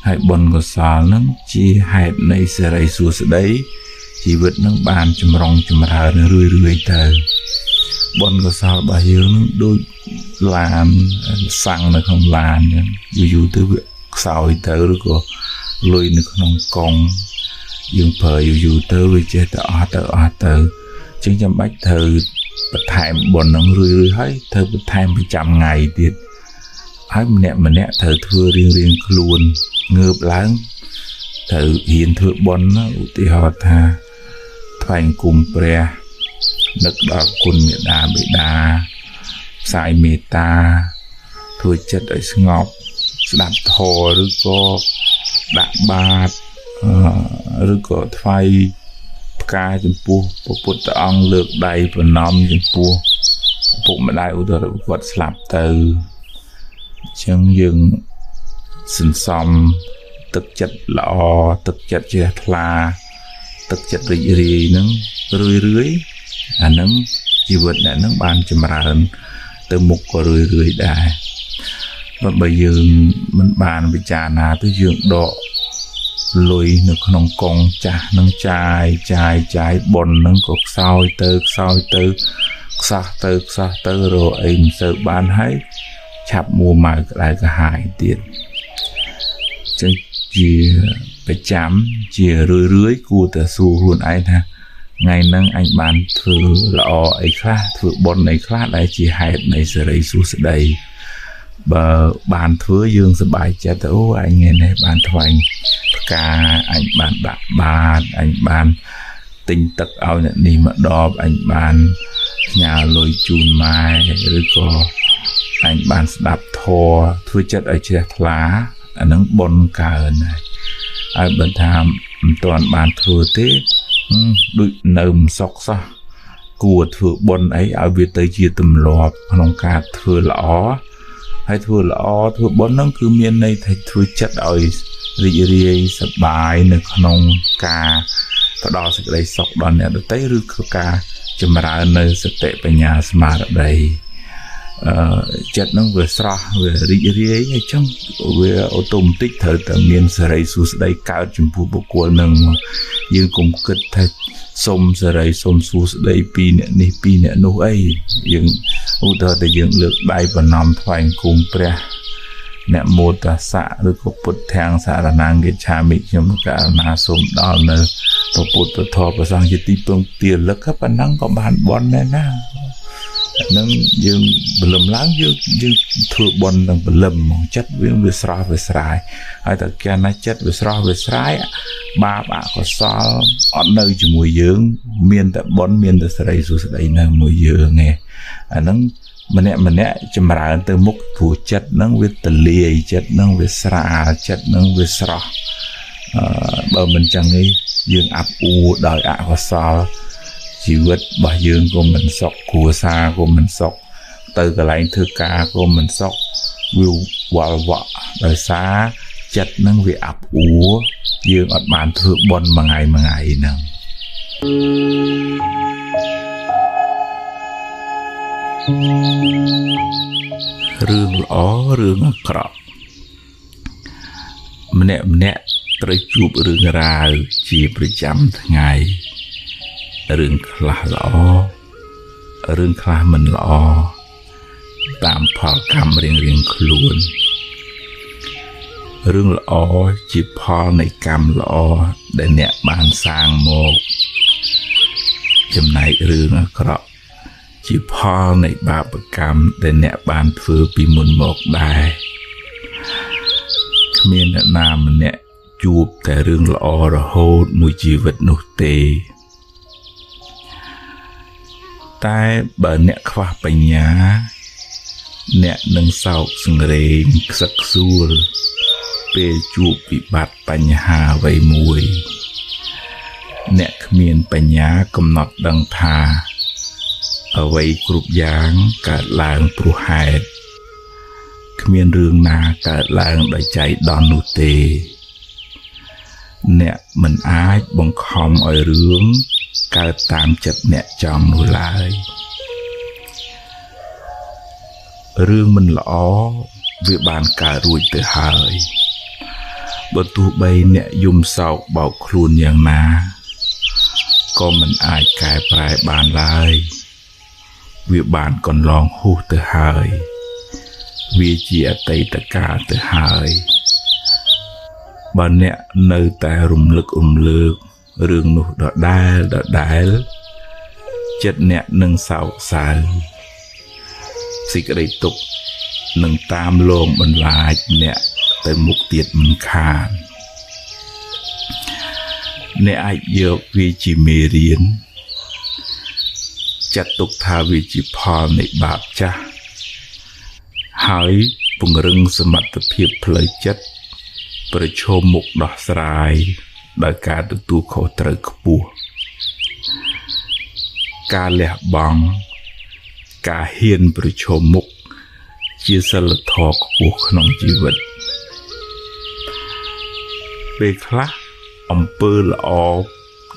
ហើយបុណ្យកុសលនឹងជាហេតុនៃសិរីសួស្តីជីវិតនឹងបានចម្រុងចម្រើនរឿយរឿយទៅបុណ្យកុសលរបស់យើងនឹងដូចឡានសាំងនៅក្នុងឡានអញ្ចឹងយូរយូរទៅវាខ្សោយទៅឬក៏លុយនៅក្នុងកង់យើងប្រើយូរយូរទៅវាចេះតែអស់ទៅអស់ទៅជាងចាំបាច់ត្រូវបន្ថែមបុណ្យនឹងរឿយរឿយហើយត្រូវបន្ថែមប្រចាំថ្ងៃទៀតហើយម្នាក់ម្នាក់ត្រូវធ្វើរៀងរៀងខ្លួនងើបឡើងត្រូវរៀនធ្វើបុណ្យណាឧទាហរណ៍ថាថ្វាយគុំព្រះនឹកដល់គុណមេដាបិតាផ្សាយមេត្តាធ្វើចិត្តឲ្យស្ងប់ស្ដាប់ធម៌ឬក៏ដាក់បាតឬក៏ថ្វាយផ្កាចំពោះព្រះពុទ្ធអង្គលើកដៃប្រណម្យចំពោះពុ ពុកម្ដាយឧទាហរណ៍គាត់ស្លាប់ទៅអញ្ចឹងយើងសន្សំទឹកចិត្តល្អទឹកចិត្តជ្រះថ្លាទឹកចិត្តរីករាយហ្នឹងរឿយរឿយអាហ្នឹងជីវិតអ្នកហ្នឹងបានចម្រើនទៅមុខក៏រឿយរឿយដែរបើយើងមិនបានពិចារណាទៅយើងដកលុយនៅក្នុងកងចាស់នឹងចាយចាយចាយប៉ុននឹងក៏ខ្សោយទៅខ្សោយទៅខ្សោះទៅខ្សោះទៅរកអីមិនសូវបានហើយឆាប់មួម៉ៅក្តៅក្រហាយទៀតចឹងជាប្រចាំជារឿយរឿយគួរតែសួរខ្លួនឯងថាថ្ងៃហ្នឹងអញបានធ្វើល្អអីខ្លះធ្វើបុណ្យអីខ្លះដែលជាហេតុនៃសិរីសួស្តីបើបានធ្វើយើងសប្បាយចិត្តអូអញថ្ងៃនេះបានថ្វាយផ្កាអញបានដាក់បាតអញបានទិញទឹកឲ្យអ្នកនេះមកដបអញបានផ្ញើលុយជូនម៉ែឬក៏អញបានស្ដាប់ធម៌ធ្វើចិត្តឲ្យជ្រះថ្លាអានឹងបុណ្យកើនហើយបើថាមិនទាន់បានធ្វើទេដូចនៅមិនសុខសោះគួរធ្វើបុណ្យអីឲ្យវាទៅជាទម្លាប់ក្នុងការធ្វើល្អហើយធ្វើល្អធ្វើបុណ្យហ្នឹងគឺមានន័យថាធ្វើចិត្តឲ្យរីករាយសប្បាយនៅក្នុងការផ្ដល់សេចក្តីសុខដល់អ្នកដទៃឬក៏ការចម្រើននៅសតិបញ្ញាស្មារតីចិត្តហ្នឹងវាស្រស់វារីករាយអញ្ចឹងវាអូតូម៉ាទិកត្រូវតែមានសិរីសួស្តីកើតចំពោះបុគ្គលហ្នឹងយើងកុំគិតថាសុំសិរីសុំសួស្តីពីអ្នកនេះពីអ្នកនោះអីយើងឧទាហរណ៍តែយើងលើកដៃប្រណម្យថ្វាយគុំព្រះអ្នកមោទសៈឬក៏ពុទ្ធាំងសារណាងកិច្ឆាមិខ្ញុំករុណាសូមដល់នៅព្រះពុទ្ធធម៌ព្រះសង្ឃជាទីពឹងទាលឹកប៉ុណ្ណឹងក៏បានបុណ្យដែរណានឹងយើងបលឹមឡើងយើងធ្វើបុណ្យនឹងបលឹមហ្មងចិត្តវាស្រស់វាស្រាយហើយតែកាលណាចិត្តវាស្រស់វាស្រាយបាបអកុសលអត់នៅជាមួយយើងមានតែបុណ្យមានតែសិរីសួស្តីនៅមួយយើងឯងអាហ្នឹងម្នាក់ម្នាក់ចម្រើនទៅមុខព្រោះចិត្តហ្នឹងវាទលាយចិត្តហ្នឹងវាស្រាលចិត្តហ្នឹងវាស្រស់បើមិនចឹងទេយើងអាប់អួរដោយអកុសលជីវិតរបស់យើងក៏មិនសុខគ្រួសារក៏មិនសុខទៅកន្លែងធ្វើការក៏មិនសុខវាវល់វក់ដោយសារចិត្តនឹងវាអាប់អួរយើងអត់បានធ្វើបុណ្យមួយថ្ងៃមួយថ្ងៃហ្នឹងរឿងល្អរឿងអាក្រក់ម្នាក់ម្នាក់ត្រូវជួបរឿងរ៉ាវជាប្រចាំថ្ងៃរឿងខ្លះល្អរឿងខ្លះមិនល្អតាមផលកម្មរៀងៗខ្លួនរឿងល្អជាផលនៃកម្មល្អដែលអ្នកបានសាងមកចំណែករឿងអាក្រក់ជាផលនៃបាបកម្មដែលអ្នកបានធ្វើពីមុនមកដែរគ្មានអ្នកណាម្នាក់ជួបតែរឿងល្អរហូតមួយជីវិតនោះទេតែបើអ្នកខ្វះបញ្ញាអ្នកនឹងសោកសង្រេងខ្សឹកខ្សួលពេលជួបវិបត្តិបញ្ហាអ្វីមួយអ្នកគ្មានបញ្ញាកំណត់ដឹងថាអ្វីគ្រប់យ៉ាងកើតឡើងព្រោះហេតុគ្មានរឿងណាកើតឡើងដោយចៃដន្យនោះទេអ្នកមិនអាចបង្ខំឲ្យរឿងកើតតាមចិត្តអ្នកចង់នោះឡើយរឿងមិនល្អវាបានកើតរួចទៅហើយបើទោះបីអ្នកយំសោកបោកខ្លួនយ៉ាងណាក៏មិនអាចកែប្រែបានឡើយវាបានកន្លងហួសទៅហើយវាជាអតីតកាលទៅហើយបើអ្នកនៅតែរំលឹករំលើករឿងនោះដដែលដដែលចិត្តអ្នកនឹងសោកសៅសេចក្តីទុក្ខនឹងតាមលងបន្លាចអ្នកទៅមុខទៀតមិនខានអ្នកអាចយកវាជាមេរៀនចាត់ទុកថាវាជាផលនៃបាបចាស់ហើយពង្រឹងសមត្ថភាពផ្លូវចិត្តប្រឈមមុខដោះស្រាយដោយការទទួលខុសត្រូវខ្ពស់ការលះបង់ ការហ៊ានប្រឈមមុខជាសិលធម៌ខ្ពស់ក្នុងជីវិតពេលខ្លះអំពើល្អ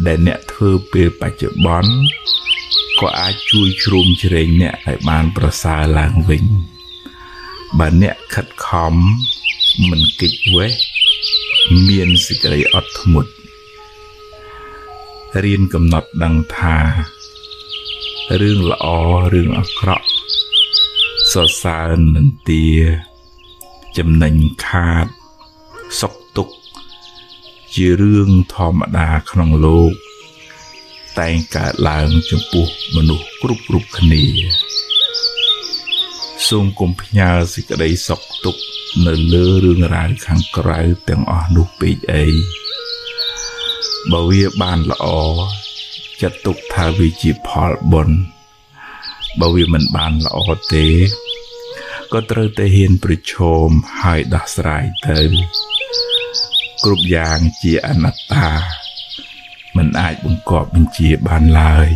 ដែលអ្នកធ្វើពេលបច្ចុប្បន្នក៏អាចជួយជ្រោមជ្រែងអ្នកឲ្យបានប្រសើរឡើងវិញបើអ្នកខិតខំមិនគេចវេះមានសេចក្តីអត់ធ្មត់រៀនកំណត់ដឹងថារឿងល្អរឿងអាក្រក់សរសើរនិន្ទាចំណេញខាតសុខទុក្ខជារឿងធម្មតាក្នុងលោកតែងកើតឡើងចំពោះមនុស្សគ្រប់ៗគ្នាសូមកុំផ្ញើសេចក្តីសុខទុក្ខនៅលើរឿងរ៉ាវខាងក្រៅទាំងអស់នោះពេកអីបើវាបានល្អចាត់ទុកថាវាជាផលបុណ្យបើវាមិនបានល្អទេក៏ត្រូវតែហ៊ានប្រឈមហើយដោះស្រាយទៅគ្រប់យ៉ាងជាអនត្តាមិនអាចបង្គាប់បញ្ជាបានឡើយ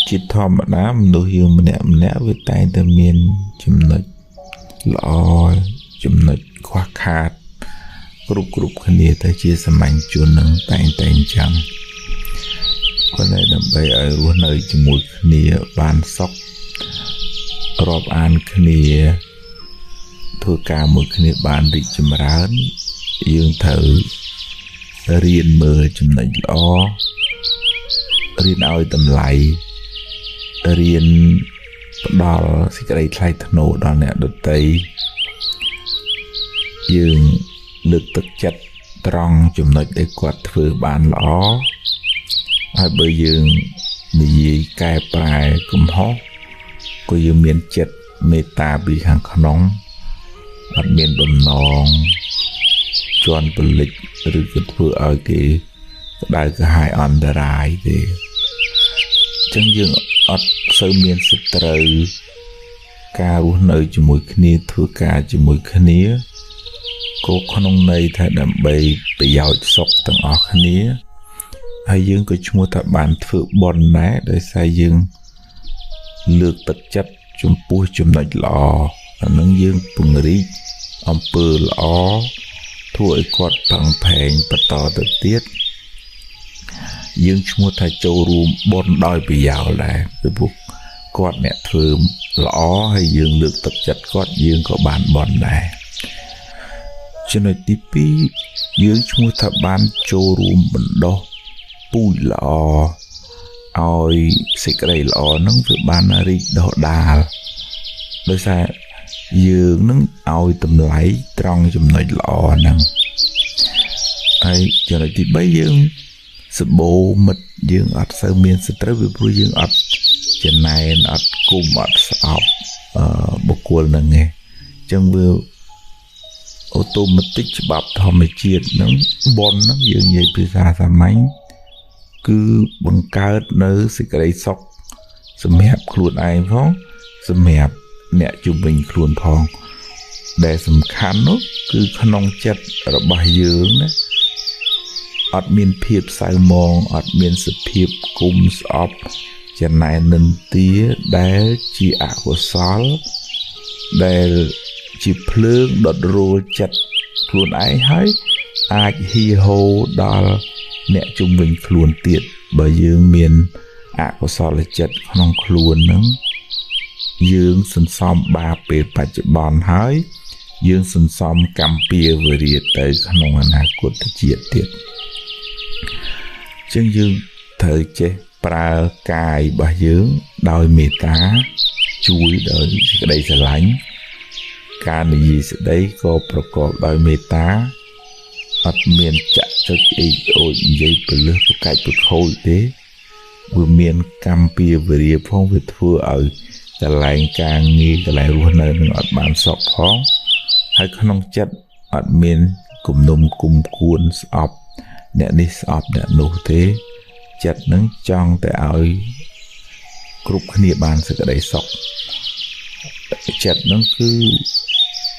ជាធម្មតាមនុស្សយើងម្នាក់ៗវាតែងតែមានចំណុចល្អចំណុចខ្វះខាតគ្រប់គ្នាតែជាសាមញ្ញជននឹងតែងតែអញ្ចឹងប៉ុន្តែដើម្បីឲ្យរស់នៅជាមួយគ្នាបានសុខរាប់អានគ្នាធ្វើការមួយគ្នាបានរីកចម្រើនយើងត្រូវរៀនមើលចំណុចល្អរៀនឲ្យតម្លៃរៀនផ្ដល់សេចក្តីថ្លៃថ្នូរដល់អ្នកដទៃយើងលើកទឹកចិត្តត្រង់ចំណុចដែលគាត់ធ្វើបានល្អហើយបើយើងនិយាយកែប្រែកំហុសក៏យើងមានចិត្តមេត្តាពីខាងក្នុងអត់មានបំណងជន់ពលិចឬក៏ធ្វើឲ្យគេក្តៅក្រហាយអន្តរាយទេអញ្ចឹងយើងអត់សូវមានសត្រូវការរស់នៅជាមួយគ្នាធ្វើការជាមួយគ្នាក៏ក្នុងន័យថាដើម្បីប្រយោជន៍សុខទាំងអស់គ្នាហើយយើងក៏ឈ្មោះថាបានធ្វើបុណ្យដែរដោយសារយើងលើកទឹកចិត្តចំពោះចំណុចល្អអានឹងយើងពង្រីកអំពើល្អធ្វើឲ្យគាត់ប្រឹងប្រែងបន្តទៅទៀតយើងឈ្មោះថាចូលរួមបុណ្យដោយប្រយោលដែរពីព្រោះគាត់អ្នកធ្វើល្អហើយយើងលើកទឹកចិត្តគាត់យើងក៏បានបុណ្យដែរចំណុចទី2យើងឈ្មោះថាបានចូលរួមបណ្ដុះពូជល្អឲ្យសេចក្តីល្អនឹងវាបានរីកដុះដាលដោយសារយើងនឹងឲ្យតម្លៃត្រង់ចំណុចល្អហ្នឹងហើយចំណុចទី3យើងសម្បូរមិត្តយើងអត់សូវមានសត្រូវពីព្រោះយើងអត់ចំណែនអត់គុំអត់ស្អប់បុគ្គលហ្នឹងឯងអញ្ចឹងវាអូតូម៉ាទិកច្បាប់ធម្មជាតិហ្នឹងបុណ្យហ្នឹងយើងនិយាយភាសាសាមញ្ញគឺបង្កើតនៅសេចក្តីសុខសម្រាប់ខ្លួនឯងផងសម្រាប់អ្នកជុំវិញខ្លួនផងដែលសំខាន់នោះគឺក្នុងចិត្តរបស់យើងណាអត់មានភាពសៅមងអត់មានសភាពគុំស្អប់ចំណែននិន្ទាដែលជាអកុសលដែលជាភ្លើងដុតរោលចិត្តខ្លួនឯងហើយអាចហៀហូរដល់អ្នកជុំវិញខ្លួនទៀតបើយើងមានអកុសលចិត្តក្នុងខ្លួនហ្នឹងយើងសន្សំបាបពេលបច្ចុប្បន្នហើយយើងសន្សំកម្មពៀវរាទៅក្នុងអនាគតជាតិទៀតចឹងយើងត្រូវចេះប្រើកាយរបស់យើងដោយមេត្តាជួយដោយសេចក្តីស្រឡាញ់ការនិយាយស្ដីក៏ប្រកបដោយមេត្តាអត់មានចាក់ចុចអីអូចនិយាយពលឹះប្រកាច់ប្រខូចទេវាមានកម្មពៀវរាផងវាធ្វើឲ្យកន្លែងការងារកន្លែងរស់នៅនឹងអត់បានសុខផងហើយក្នុងចិត្តអត់មានគំនុំគុំគួនស្អប់អ្នកនេះស្អប់អ្នកនោះទេ ចិត្តនឹងចង់តែឲ្យគ្រប់គ្នាបានសេចក្តីសុខចិត្តនឹងគឺ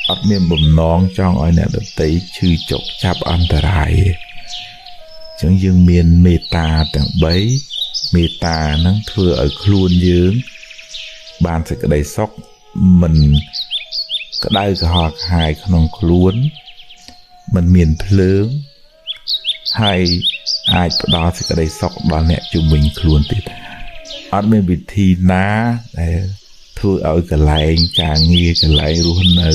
អត់មានបំណងចង់ឲ្យអ្នកដទៃឈឺចុកចាប់អន្តរាយទេអញ្ចឹងយើងមានមេត្តាទាំង3មេត្តានឹងធ្វើឲ្យខ្លួនយើងបានសេចក្តីសុខមិនក្តៅក្រហល់ក្រហាយក្នុងខ្លួនមិនមានភ្លើងហើយអាចផ្ដល់សេចក្តីសុខដល់អ្នកជុំវិញខ្លួនទៀតអត់មានវិធីណាដែលធ្វើឲ្យកន្លែងការងារកន្លែងរស់នៅ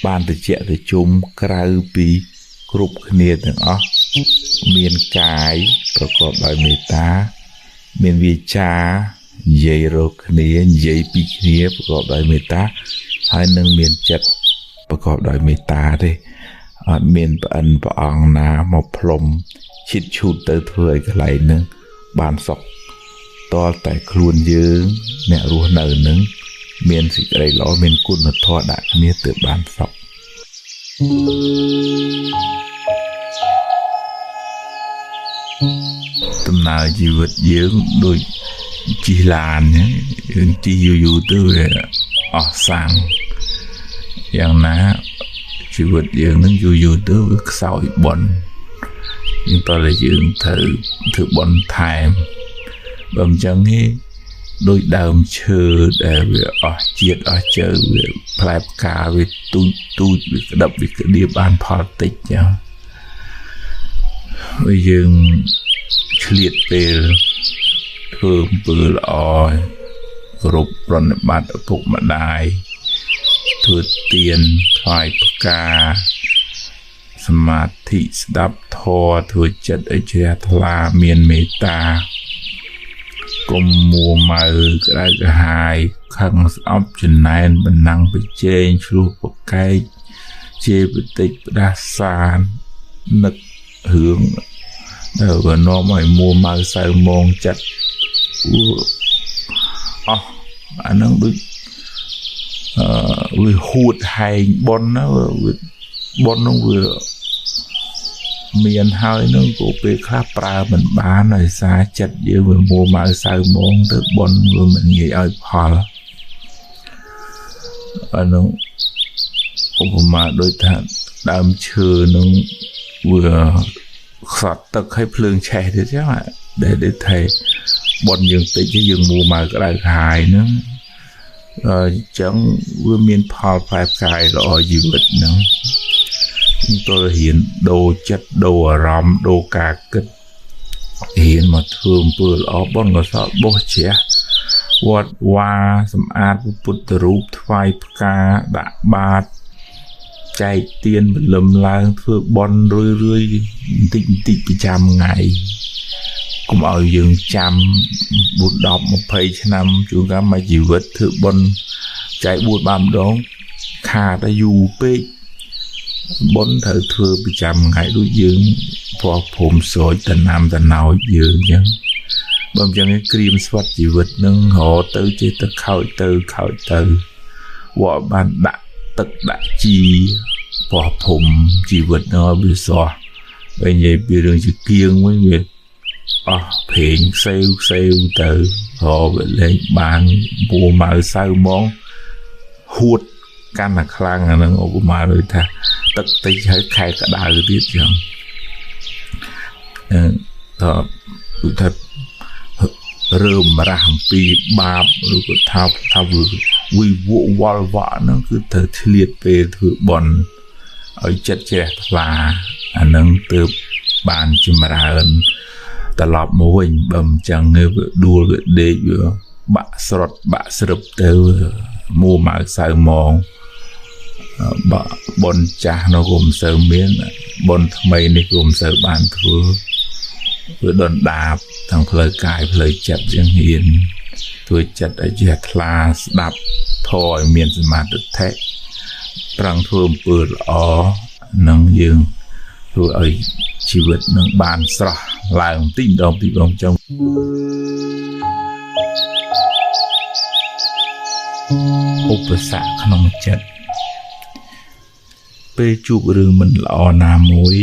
បានត្រជាក់ត្រជុំក្រៅពីគ្រប់គ្នាទាំងអស់មានកាយប្រកបដោយមេត្តាមានវាចានិយាយរកគ្នានិយាយពីគ្នាប្រកបដោយមេត្តាហើយនឹងមានចិត្តប្រកបដោយមេត្តាទេអត់មានប្អិនព្រះអង្គណាមកផ្លុំឈិតឈូតទៅធ្វើឲ្យកន្លែងនឹងបានសុខតលតែខ្លួនយើងអ្នករស់នៅនឹងមានសេចក្តីល្អមានគុណធម៌ដាក់គ្នាទើបបានសុខដំណើរជីវិតយើងដូចជិះឡានយើងជិះយូរៗទៅវាអស់សាំងយ៉ាងណាជីវិតយើងនឹងយូរៗទៅវាខ្សោយបុណ្យយើងតើយើងត្រូវធ្វើបុណ្យថែមបើមិនចឹងទេដូចដើមឈើដែលវាអស់ជាតិអស់ជើវាផ្លែផ្កាវាទូចទូចវាក្តឹបវាក្តៀបបានផលតិចចឹងវាយើងឆ្លៀតពេលធ្វើអំពើល្អគោរពប្រណិប័តឪពុកម្ដាយធ្វើទានថ្វាយផ្កាសមាធិស្ដាប់ធម៌ធ្វើចិត្តឲ្យជ្រះថ្លាមានមេត្តាកុំមួម៉ៅក្តៅក្រហាយខឹងស្អប់ចំណែនបណ្ណាំងប្រជែងឆ្លោះប្រកែកជេរបតិចផ្ដាសានឹករឿងដែលវានាំឲ្យមួម៉ៅសៅមងចិត្តអស់អានឹងដូចវាហួតហែងប៉ុនណាវាប៉ុននោះវាមានហើយនឹងក៏ពេលខ្លះប្រើមិនបានដោយសារចិត្តយើងវាមួម៉ៅសៅមងទៅប៉ុនវាមិនងាយឲ្យផលអានោះឧបមាដូចថាដើមឈើនឹងវាខ្សត់ទឹកឲ្យភ្លើងឆេះទៀតចឹងដែលដូចថាប៉ុនយើងតិចយើងមួម៉ៅក្តៅក្រហាយហ្នឹងអញ្ចឹងវាមានផលផ្លែផ្កាយល្អជីវិតហ្នឹងទល់រៀនដូរចិត្តដូរអារម្មណ៍ដូរការគិតរៀនមកធ្វើអំពើល្អបុណ្យកុសលបោះជ្រះវត្តវាសម្អាតពុទ្ធរូបថ្វាយផ្កាដាក់បាតចែកទានបលឹមឡើងធ្វើបុណ្យរឿយរឿយបន្តិចបន្តិចប្រចាំថ្ងៃកុំឲ្យយើងចាំ4 10 20ឆ្នាំជួនកាលមួយជីវិតធ្វើបុណ្យចែក4បានម្ដងខាតឲ្យយូរពេកបុណ្យត្រូវធ្វើប្រចាំថ្ងៃដូចយើងព្រោះព្រំស្រោចតំណាំតំណោចយើងអញ្ចឹងបើមិនចឹងក្រៀមស្វិតជីវិតនឹងរកទៅចេះទៅខោចទៅខោចទៅវត្តបានដាក់ទឹកដាក់ជីព្រោះព្រំជីវិតនឹងឲ្យវាស្រស់បើនិយាយពីរឿងជាគៀងវិញវាអស់ព្រេងខ្សេវខ្សេវទៅរកវាលែងបានមួម៉ៅសៅហ្មងហួតកាន់តែខ្លាំងអានឹងឧបមាដូចថាទឹកតិចហើយខែក្តៅទៀតចឹងតើដូចថារើមរះអំពីបាបឬក៏ថាវិវវល់វក់ហ្នឹងគឺត្រូវឆ្លៀតពេលធ្វើបុណ្យឲ្យចិត្តជ្រះថ្លាអានឹងទើបបានចម្រើនត្រឡប់មកវិញបើមិនចឹងវាដួលវាដេកវាបាក់ស្រត់បាក់ស្រឹបទៅមួម៉ៅសៅមងបាក់បុណ្យចាស់នោះក៏មិនសូវមានបុណ្យថ្មីនេះក៏មិនសូវបានធ្វើវាដុនដាបទាំងផ្លូវកាយផ្លូវចិត្តចឹងហ៊ានធ្វើចិត្តឲ្យជ្រះថ្លាស្ដាប់ធម៌ឲ្យមានសមាធិប្រឹងធ្វើអំពើល្អនឹងយើងធ្វើឲ្យជីវិតនឹងបានស្រស់ឡើងតិចម្ដងតិចម្ដងចឹងឧបសគ្គក្នុងចិត្តពេលជួបរឿងមិនល្អណាមួយ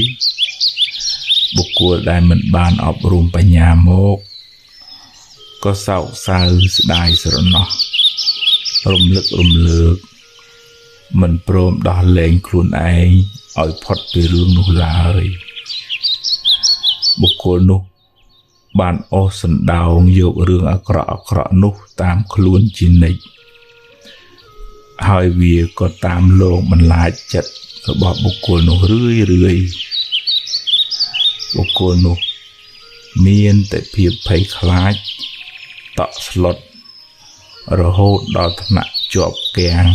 បុគ្គលដែលមិនបានអប់រំបញ្ញាមកក៏សោកសៅស្ដាយស្រណោះរំលឹករំលើកមិនព្រមដោះលែងខ្លួនឯងឲ្យផុតពីរឿងនោះឡើយបុគ្គលនោះបានអូសសណ្ដោងយករឿងអាក្រក់ៗនោះតាមខ្លួនជានិច្ចហើយវាក៏តាមលងបន្លាចចិត្តរបស់បុគ្គលនោះរឿយរឿយបុគ្គលនោះមានតែភាពភ័យខ្លាចតក់ស្លុតរហូតដល់ថ្នាក់ជាប់គាំង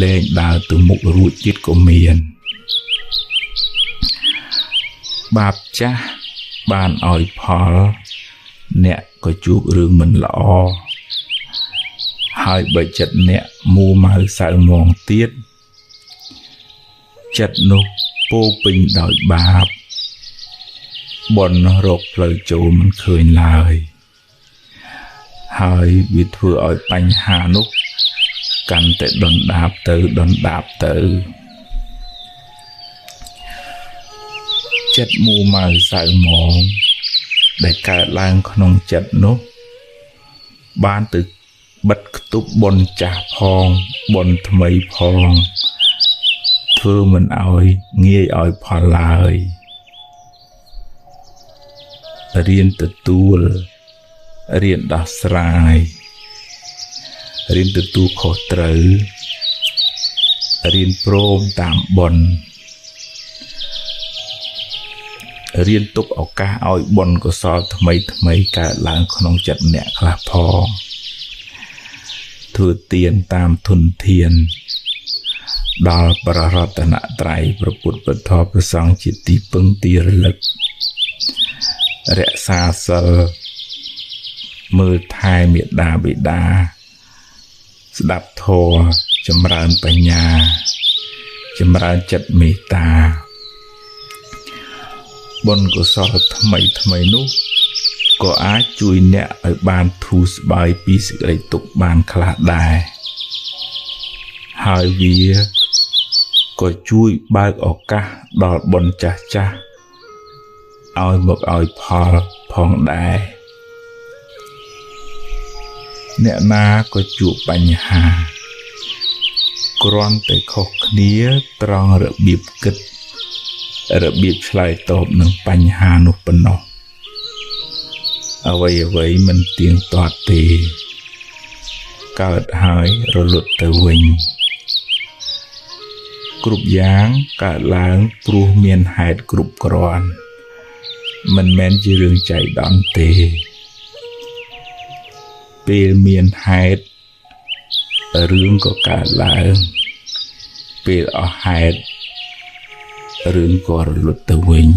លែងដើរទៅមុខរួចទៀតក៏មានបាបចាស់បានឲ្យផលអ្នកក៏ជួបរឿងមិនល្អហើយបើចិត្តអ្នកមួម៉ៅសៅមងទៀតចិត្តនោះពោពេញដោយបាបបុណ្យរកផ្លូវចូលមិនឃើញឡើយហើយវាធ្វើឲ្យបញ្ហានោះកាន់តែដុនដាបទៅដុនដាបទៅចិត្តមួម៉ៅសៅមងដែលកើតឡើងក្នុងចិត្តនោះបានទៅបិទខ្ទប់បុណ្យចាស់ផងបុណ្យថ្មីផងធ្វើមិនឲ្យងាយឲ្យផលឡើយរៀនទទួលរៀនដោះស្រាយរៀនទទួលខុសត្រូវរៀនព្រមតាមបុណ្យរៀនទុកឱកាសឲ្យបុណ្យកុសលថ្មីថ្មីកើតឡើងក្នុងចិត្តអ្នកខ្លះផងធ្វើទានតាមធនធានដល់ព្រះរតនត្រ័យព្រះពុទ្ធព្រះធម៌ព្រះសង្ឃជាទីពឹងទីរលឹករក្សាសិលមើលថែមេដាបិតាស្ដាប់ធម៌ចម្រើនបញ្ញាចម្រើនចិត្តមេត្តាបុណ្យកុសលថ្មីថ្មីនោះក៏អាចជួយអ្នកឲ្យបានធូរស្បើយពីសេចក្តីទុក្ខបានខ្លះដែរហើយវាក៏ជួយបើកឱកាសដល់បុណ្យចាស់ចាស់ឲ្យមកឲ្យផលផងដែរអ្នកណាក៏ជួបបញ្ហាគ្រាន់តែខុសគ្នាត្រង់របៀបគិតរបៀបឆ្លើយតបនឹងបញ្ហានោះប៉ុណ្ណោះអ្វីៗមិនទៀងទាត់ទេកើតហើយរលត់ទៅវិញគ្រប់យ៉ាងកើតឡើងព្រោះមានហេតុគ្រប់គ្រាន់មិនមែនជារឿងចៃដន្យទេពេលមានហេតុរឿងក៏កើតឡើងពេលអស់ហេតុរឿងក៏រលត់ទៅវិញ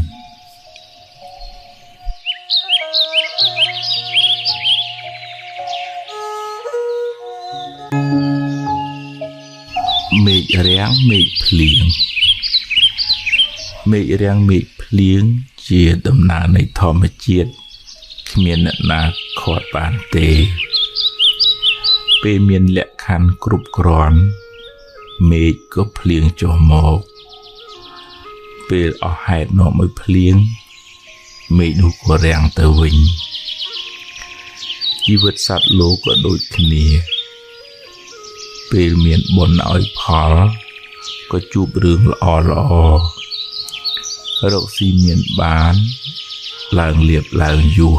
មេឃរាំងមេឃភ្លៀងមេឃរាំងមេឃភ្លៀងជាដំណើរនៃធម្មជាតិគ្មានអ្នកណាខាត់បានទេពេលមានលក្ខខណ្ឌគ្រប់គ្រាន់មេឃក៏ភ្លៀងចុះមកពេលអស់ហេតុនាំឲ្យភ្លៀងមេឃនោះក៏រាំងទៅវិញជីវិតសត្វលោកក៏ដូចគ្នាពេលមានបុណ្យឲ្យផលក៏ជួបរឿងល្អល្អរកស៊ីមានបានឡើងលៀបឡើងយោះ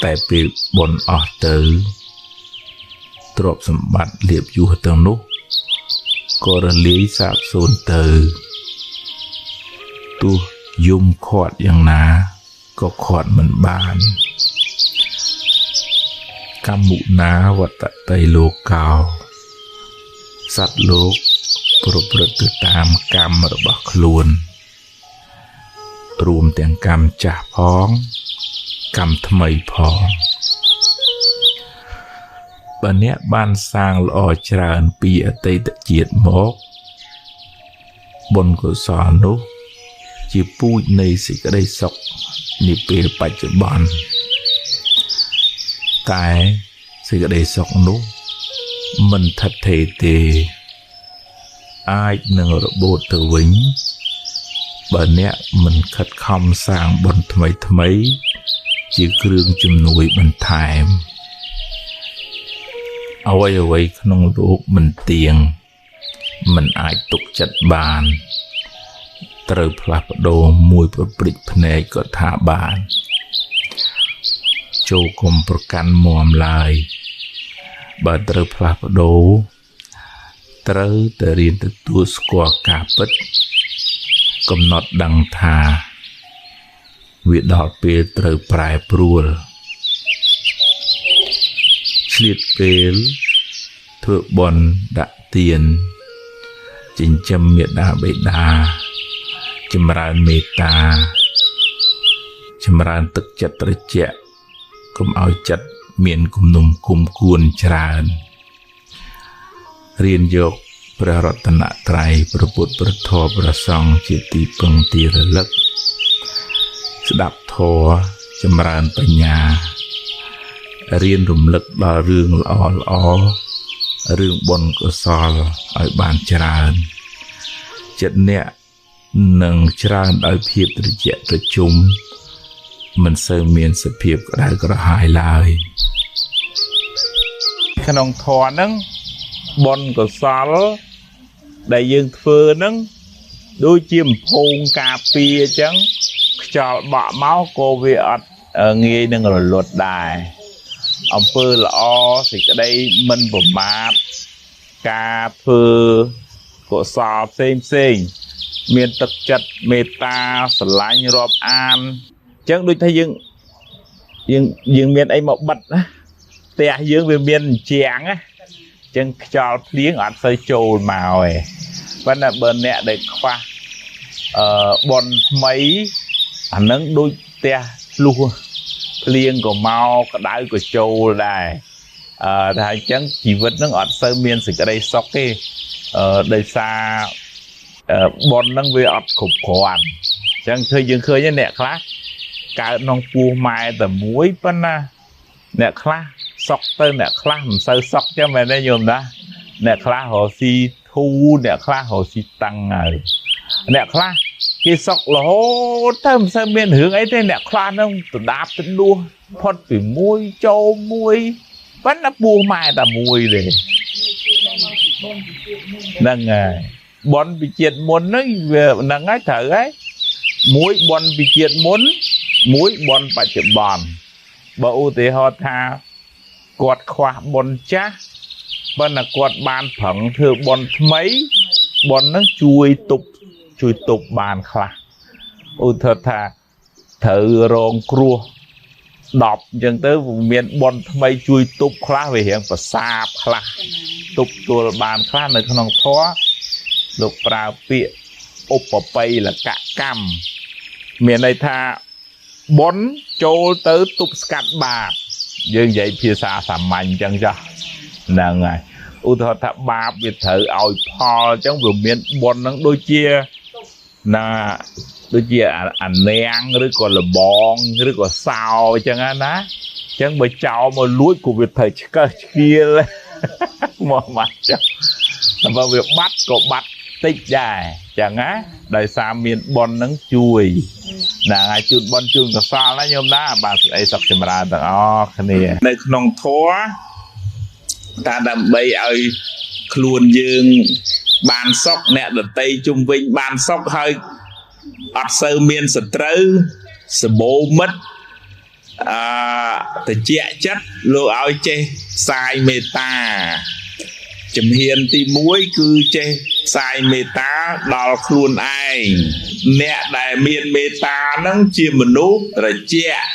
តែពេលបុណ្យអស់ទៅទ្រព្យសម្បត្តិលៀបយោះទាំងនោះក៏រលាយសាបសូន្យទៅទោះយំខាត់យ៉ាងណាក៏ខាត់មិនបានកម្មណាវត្តតីលោកោសត្វលោកប្រព្រឹត្តទៅតាមកម្មរបស់ខ្លួនរួមទាំងកម្មចាស់ផងកម្មថ្មីផងបើអ្នកបានសាងល្អច្រើនពីអតីតជាតិមកបុណ្យកុសលនោះជាពូជនៃសេចក្តីសុខនាពេលបច្ចុប្បន្នតែសេចក្តីសុខនោះមិនថិតថេរទេអាចនឹងរបូតទៅវិញ បើអ្នកមិនខិតខំសាងបុណ្យថ្មីថ្មីជាគ្រឿងជំនួយបន្ថែមអ្វីអ្វីក្នុងលោកមិនទៀងមិនអាចទុកចិត្តបានត្រូវផ្លាស់ប្ដូរមួយប្រព្រឹត្តភ្នែកក៏ថាបានចូលគុំប្រកាន់មមឡើយបើត្រូវផ្លាស់ប្ដូរត្រូវតែរៀនទទួលស្គាល់ការពិតកំណត់ដឹងថាវាដល់ពេលត្រូវប្រែប្រួលឆ្លៀតពេលធ្វើបុណ្យដាក់ទានចិញ្ចឹមមេដាបេដាចម្រើនមេត្តាចម្រើនទឹកចិត្តត្រជាក់កុំឲ្យចិត្តមានគំនុំគុំគួនច្រើនរៀនយកព្រះរតនត្រ័យព្រះពុទ្ធព្រះធម៌ព្រះសង្ឃជាទីពឹងទីរលឹកស្ដាប់ធម៌ចម្រើនបញ្ញារៀនរំលឹកដល់រឿងល្អល្អរឿងបុណ្យកុសលឲ្យបានច្រើនចិត្តអ្នកនឹងច្រើនដោយភាពត្រជាក់ត្រជុំមិនសូវមានសភាពក្តៅក្រហាយឡើយក្នុងធម៌ហ្នឹងបុណ្យកុសលដែលយើងធ្វើហ្នឹងដូចជាអំភងការពារអញ្ចឹងខ្យល់បក់មកក៏វាអត់ងាយនឹងរលត់ដែរអំពើល្អសេចក្តីមិនប្រមាទការធ្វើកុសលផ្សេងផ្សេងមានទឹកចិត្តមេត្តាស្រឡាញ់រាប់អានអញ្ចឹងដូចថាយើងយើងមានអីមកបិទណាផ្ទះយើងវាមានអញ្ជាងណាអញ្ចឹងខ្យល់ភ្លៀងអត់សូវចូលមកទេប៉ុន្តែបើអ្នកដែលខ្វះបុណ្យថ្មីអានឹងដូចផ្ទះឆ្លុះភ្លៀងក៏មកក្តៅក៏ចូលដែរថាអញ្ចឹងជីវិតនឹងអត់សូវមានសេចក្តីសុខទេដោយសារបុណ្យនឹងវាអត់គ្រប់គ្រាន់អញ្ចឹងឃើញយើងឃើញអ្នកខ្លះកើតក្នុងពោះម៉ែតែមួយប៉ុន្តែអ្នកខ្លះសុកទៅអ្នកខ្លះមិនសូវសុកចឹងមែនទេញោមណាអ្នកខ្លះរកស៊ីធូអ្នកខ្លះរកស៊ីតាំងហើយអ្នកខ្លះគេសុករហូតទៅមិនសូវមានរឿងអីទេអ្នកខ្លះនឹងដដាបទៅដួសផុតពីមួយចូលមួយប៉ុន្តែពោះម៉ែតែមួយទេហ្នឹងហើយបុណ្យពីជាតិមុនហ្នឹងវាហ្នឹងហើយត្រូវហើយមួយបុណ្យពីជាតិមុនមួយបុណ្យបច្ចុប្បន្នបើឧទាហរណ៍ថាគាត់ខ្វះបុណ្យចាស់ប៉ុន្តែគាត់បានប្រឹងធ្វើបុណ្យថ្មីបុណ្យហ្នឹងជួយទប់បានខ្លះឧទាហរណ៍ថាត្រូវរងគ្រោះ10អញ្ចឹងទៅមានបុណ្យថ្មីជួយទប់ខ្លះវារៀងប្រសាបខ្លះទប់ទល់បានខ្លះនៅក្នុងធម៌លោកប្រើពាក្យឧបបិលកកម្មមានន័យថាបុណ្យចូលទៅទប់ស្កាត់បាបយើងនិយាយភាសាសាមញ្ញអញ្ចឹងចាស់ហ្នឹងហើយឧទាហរណ៍ថាបាបវាត្រូវឲ្យផលអញ្ចឹងវាមានបុណ្យហ្នឹងដូចជាណាដូចជាអានាងឬក៏លបងឬក៏សោអញ្ចឹងណាអញ្ចឹងបើចោលមកលួចក៏វាត្រូវឆ្កឹះឆ្កៀលមកមកចុះតែបើវាបាត់ក៏បាត់តិចដែរអញ្ចឹងណាដោយសារមានបុណ្យហ្នឹងជួយណាហើយជូនបុណ្យជូនកុសលណាញោមណាបាទស្អីសុខចម្រើនទាំងអស់គ្នានៅក្នុងធម៌ថាដើម្បីឲ្យខ្លួនយើងបានសុខអ្នកដតីជុំវិញបានសុខហើយអត់សូវមានសត្រូវសបោមិត្តតិចចិត្តលោកឲ្យចេះផ្សាយមេត្តាជំហានទី1គឺចេះផ្សាយមេត្តាដល់ខ្លួនឯងអ្នកដែលមានមេត្តាហ្នឹងជាមនុស្សត្រជាក់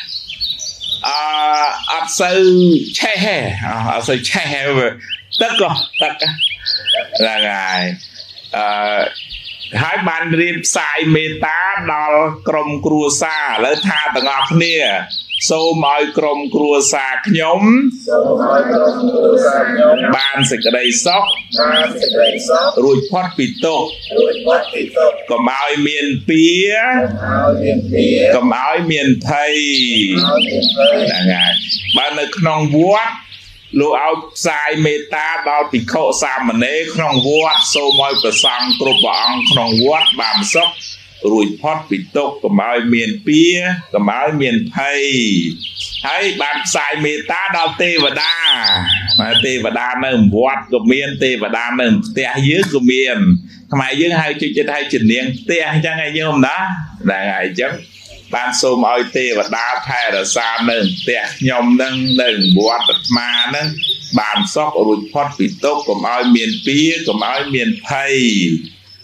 អត់សូវឆេះទេអត់សូវឆេះទឹកក៏ទឹកហ្នឹងហើយហើយបានរៀនផ្សាយមេត្តាដល់ក្រុមគ្រួសារឥឡូវថាទាំងអស់គ្នាសូមឲ្យក្រុមគ្រួសារខ្ញុំបានសេចក្តីសុខរួចផុតពីទុក្ខកុំឲ្យមានពៀកុំឲ្យមានភ័យហ្នឹងហើយបើនៅក្នុងវត្តលោកឲ្យផ្សាយមេត្តាដល់ភិក្ខុសាមណេរក្នុងវត្តសូមឲ្យព្រះសង្ឃគ្រប់ព្រះអង្គក្នុងវត្តបានសុខ រួចផុតពីទុក្ខកុំឲ្យមានពៀកុំឲ្យមានភ័យហើយបានផ្សាយមេត្តាដល់ទេវតាបាទទេវតានៅវត្តក៏មានទេវតានៅផ្ទះយើងក៏មានខ្មែរយើងហៅជួយចិត្តហៅជំនាញផ្ទះអញ្ចឹងឯងញោមណាហ្នឹងហើយអញ្ចឹងបានសូមឲ្យទេវតាថែរក្សានៅផ្ទះខ្ញុំនឹងនៅវត្តអាត្មានឹងបានសុខរួចផុតពីទុក្ខកុំឲ្យមានពៀកុំឲ្យមានភ័យ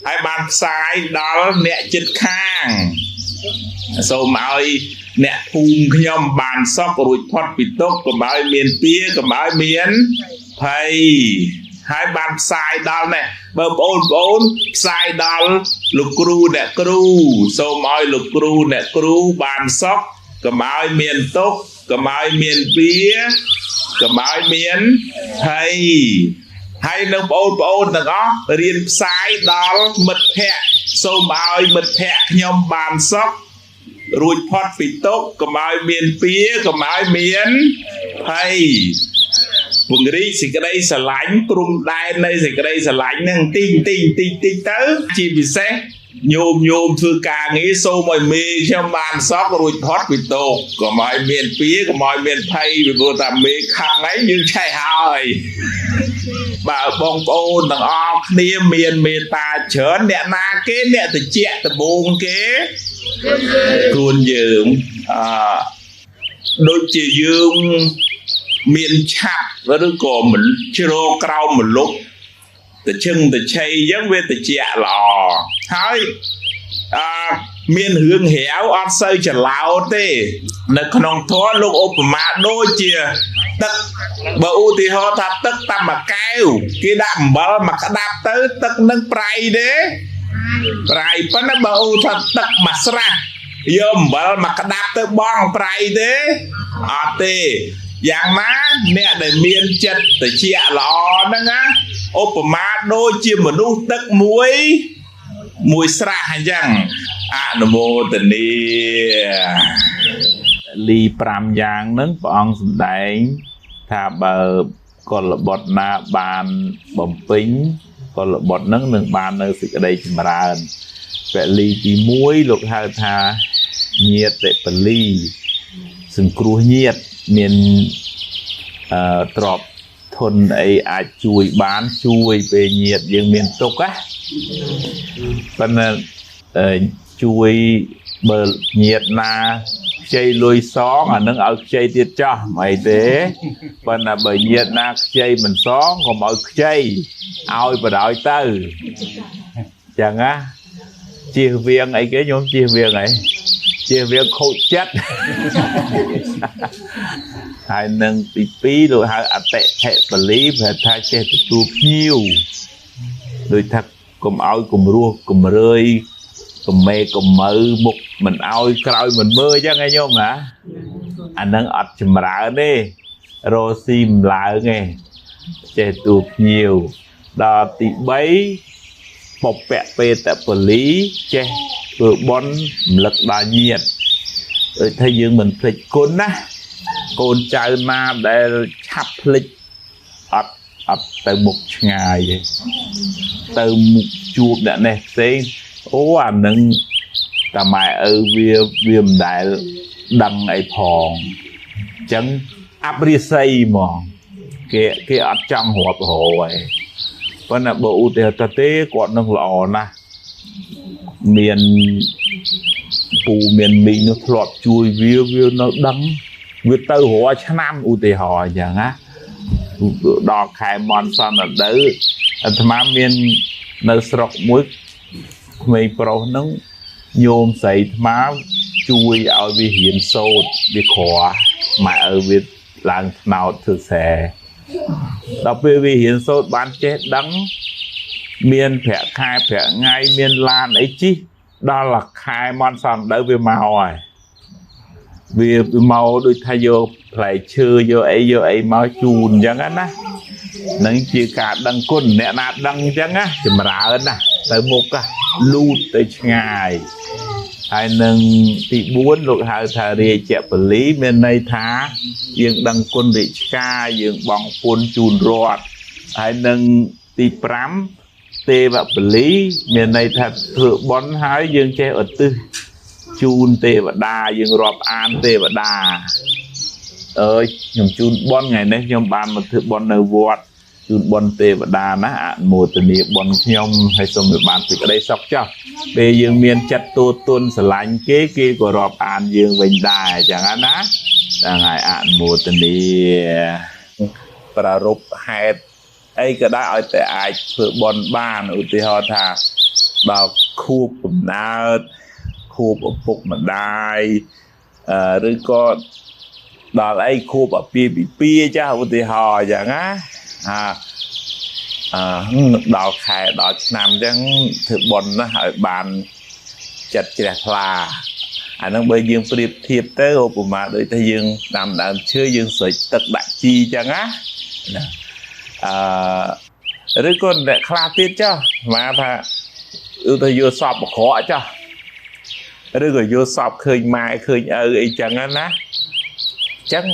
ហើយបានផ្សាយដល់អ្នកចិត្តខាងសូមឲ្យអ្នកភូមិខ្ញុំបានសុខរួចផុតពីទុក្ខកុំឲ្យមានពៀកុំឲ្យមានភ័យហើយបានផ្សាយដល់នេះបើបងប្អូនផ្សាយដល់លោកគ្រូអ្នកគ្រូសូមឲ្យលោកគ្រូអ្នកគ្រូបានសុខកុំឲ្យមានទុក្ខកុំឲ្យមានពៀកុំឲ្យមានភ័យហើយនៅបងប្អូនទាំងអស់រៀនផ្សាយដល់មិត្តភ័ក្តិសូមឲ្យមិត្តភ័ក្តិខ្ញុំបានសុខរួចផុតពីទុក្ខកុំឲ្យមានពៀកុំឲ្យមានភ័យពង្រីកសេចក្តីស្រឡាញ់ព្រំដែននៃសេចក្តីស្រឡាញ់ហ្នឹងទីងទីងទីងទីងទៅជាពិសេសញោមញោមធ្វើការងារសូមឲ្យមេខ្ញុំបានសក់រួចផុតពីទុក្ខកុំឲ្យមានពៀកុំឲ្យមានភ័យពីព្រោះថាមេខឹងហ្នឹងយើងឆេះហើយបើបងប្អូនទាំងអស់គ្នាមានមេត្តាច្រើនអ្នកណាគេអ្នកតិចដបងគេខ្លួនយើងអឺដូចជាយើងមានឆាប់ឬក៏មិនជ្រោក្រោមមលុបទៅឈឹងទៅឆៃអញ្ចឹងវាតិចល្អហើយអឺមានរឿងរាវអត់សូវច្រឡោតទេនៅក្នុងធម៌លោកឧបមាដូចជាទឹកបើឧទាហរណ៍ថាទឹកតាមមួយកែវគេដាក់អំបិលមកក្តាប់ទៅទឹកនឹងប្រៃទេប្រៃប៉ុន្តែបើឧថាទឹកមួយស្រះយកអំបិលមកក្តាប់ទៅបងប្រៃទេអត់ទេយ៉ាងណាអ្នកដែលមានចិត្តតិចល្អហ្នឹងណាឧបមាដូចជាមនុស្សទឹកមួយមួយស្រះអញ្ចឹងអនុមោទនាលី5យ៉ាងហ្នឹងព្រះអង្គសម្ដែងថាបើកុលបុត្រណាបានបំពេញកុលបុត្រហ្នឹងនឹងបាននៅសេចក្តីចម្រើនពលីទី1លោកហៅថាញាតិពលីសង្គ្រោះញាតិមានទ្រព្យធនអីអាចជួយបានជួយពេលញាតិយើងមានទុក្ខណាប៉ុន្តែជួយបើញាតិណាខ្ចីលុយសងអានឹងឲ្យខ្ចីទៀតចោះមិនអីទេប៉ុន្តែបើញាតិណាខ្ចីមិនសងកុំឲ្យខ្ចីឲ្យបដ ாய் ទៅចឹងណាជៀសវាងអីគេញោមជៀសវាងអីជៀសវាងខូចចិត្តហើយនឹងទី2លោកហៅអតិថិបលីប្រែថាចេះទទួលភ្ញៀវដូចថាកុំឲ្យគំរោះគំរើយកុំមេកុំមើមុខមិនឲ្យក្រោយមិនមើលអញ្ចឹងឯងញោមណាអានឹងអត់ចម្រើនទេរស់ស៊ីមិនឡើងទេចេះទទួលភ្ញៀវដល់ទី3ពពៈបេតពលីចេះធ្វើបុណ្យរំលឹកដល់ញាតិដូចថាយើងមិនភ្លេចគុណណាកូនចៅណាដែលឆាប់ភ្លេចអត់ទៅមុខឆ្ងាយទេទៅមុខជួបអ្នកនេះផ្សេងអូអានឹងតាម៉ែឪវាមិនដែលដឹងអីផងអញ្ចឹងអបរិស័យហ្មងគេអត់ចង់រាប់រយឯងប៉ុន្តែបើឧទាហរណ៍ទៅទេគាត់នឹងល្អណាស់មានពូមានមីងនោះធ្លាប់ជួយវានៅដឹងវាទៅរាល់ឆ្នាំឧទាហរណ៍អញ្ចឹងណាដល់ខែមន់សន្នរដូវអាត្មាមាននៅស្រុកមួយក្មេងប្រុសហ្នឹងញោមស្រីអាត្មាជួយឲ្យវារៀនសូត្រវាក្រម៉ែឪវាឡើងថ្នោតធ្វើស្រែដល់ពេលវារៀនសូត្របានចេះដឹងមានប្រាក់ខែប្រាក់ថ្ងៃមានឡានអីជិះដល់ខែមន់សន្នរដូវវាមកហើយវាមកដូចថាយកផ្លែឈើយកអីយកអីមកជូនអញ្ចឹងណានឹងជាការដឹងគុណអ្នកណាដឹងអញ្ចឹងណាចម្រើនណាទៅមុខលូតទៅឆ្ងាយហើយនឹងទី4លោកហៅថារាជពលីមានន័យថាយើងដឹងគុណរាជការយើងបង់ពន្ធជូនរដ្ឋហើយនឹងទី5 ទេវពលីមានន័យថាធ្វើបុណ្យហើយយើងចេះឧទ្ទិសជូនទេវតាយើងរាប់អានទេវតាអើយខ្ញុំជូនបុណ្យថ្ងៃនេះខ្ញុំបានមកធ្វើបុណ្យនៅវត្តជូនបុណ្យទេវតាណាអនុមោទនាបុណ្យខ្ញុំហើយសូមឲ្យបានសេចក្តីសុខចុះពេលយើងមានចិត្តទូទុនស្រឡាញ់គេគេក៏រាប់អានយើងវិញដែរអញ្ចឹងណាហ្នឹងហើយអនុមោទនាប្រារព្ធហេតុអីក៏ដែរឲ្យតែអាចធ្វើបុណ្យបានឧទាហរណ៍ថាដល់ខួបកំណើតខួបឪពុកម្ដាយឬក៏ដល់អីខួបអាពាហ៍ពិពាហ៍ចាស់ឧទាហរណ៍អញ្ចឹងណាអាអឺដល់ខែដល់ឆ្នាំអញ្ចឹងធ្វើបុណ្យណាឲ្យបានចិត្តជ្រះថ្លាអាហ្នឹងបើយើងប្រៀបធៀបទៅឧបមាដូចថាយើងដាំដើមឈើយើងស្រោចទឹកដាក់ជីអញ្ចឹងណាណាអឺឬក៏អ្នកខ្លះទៀតចុះមកថាឧទាហរណ៍យកសពអាក្រក់ចុះឬក៏យកសពឃើញម៉ែឃើញឪអីចឹងណាអញ្ចឹង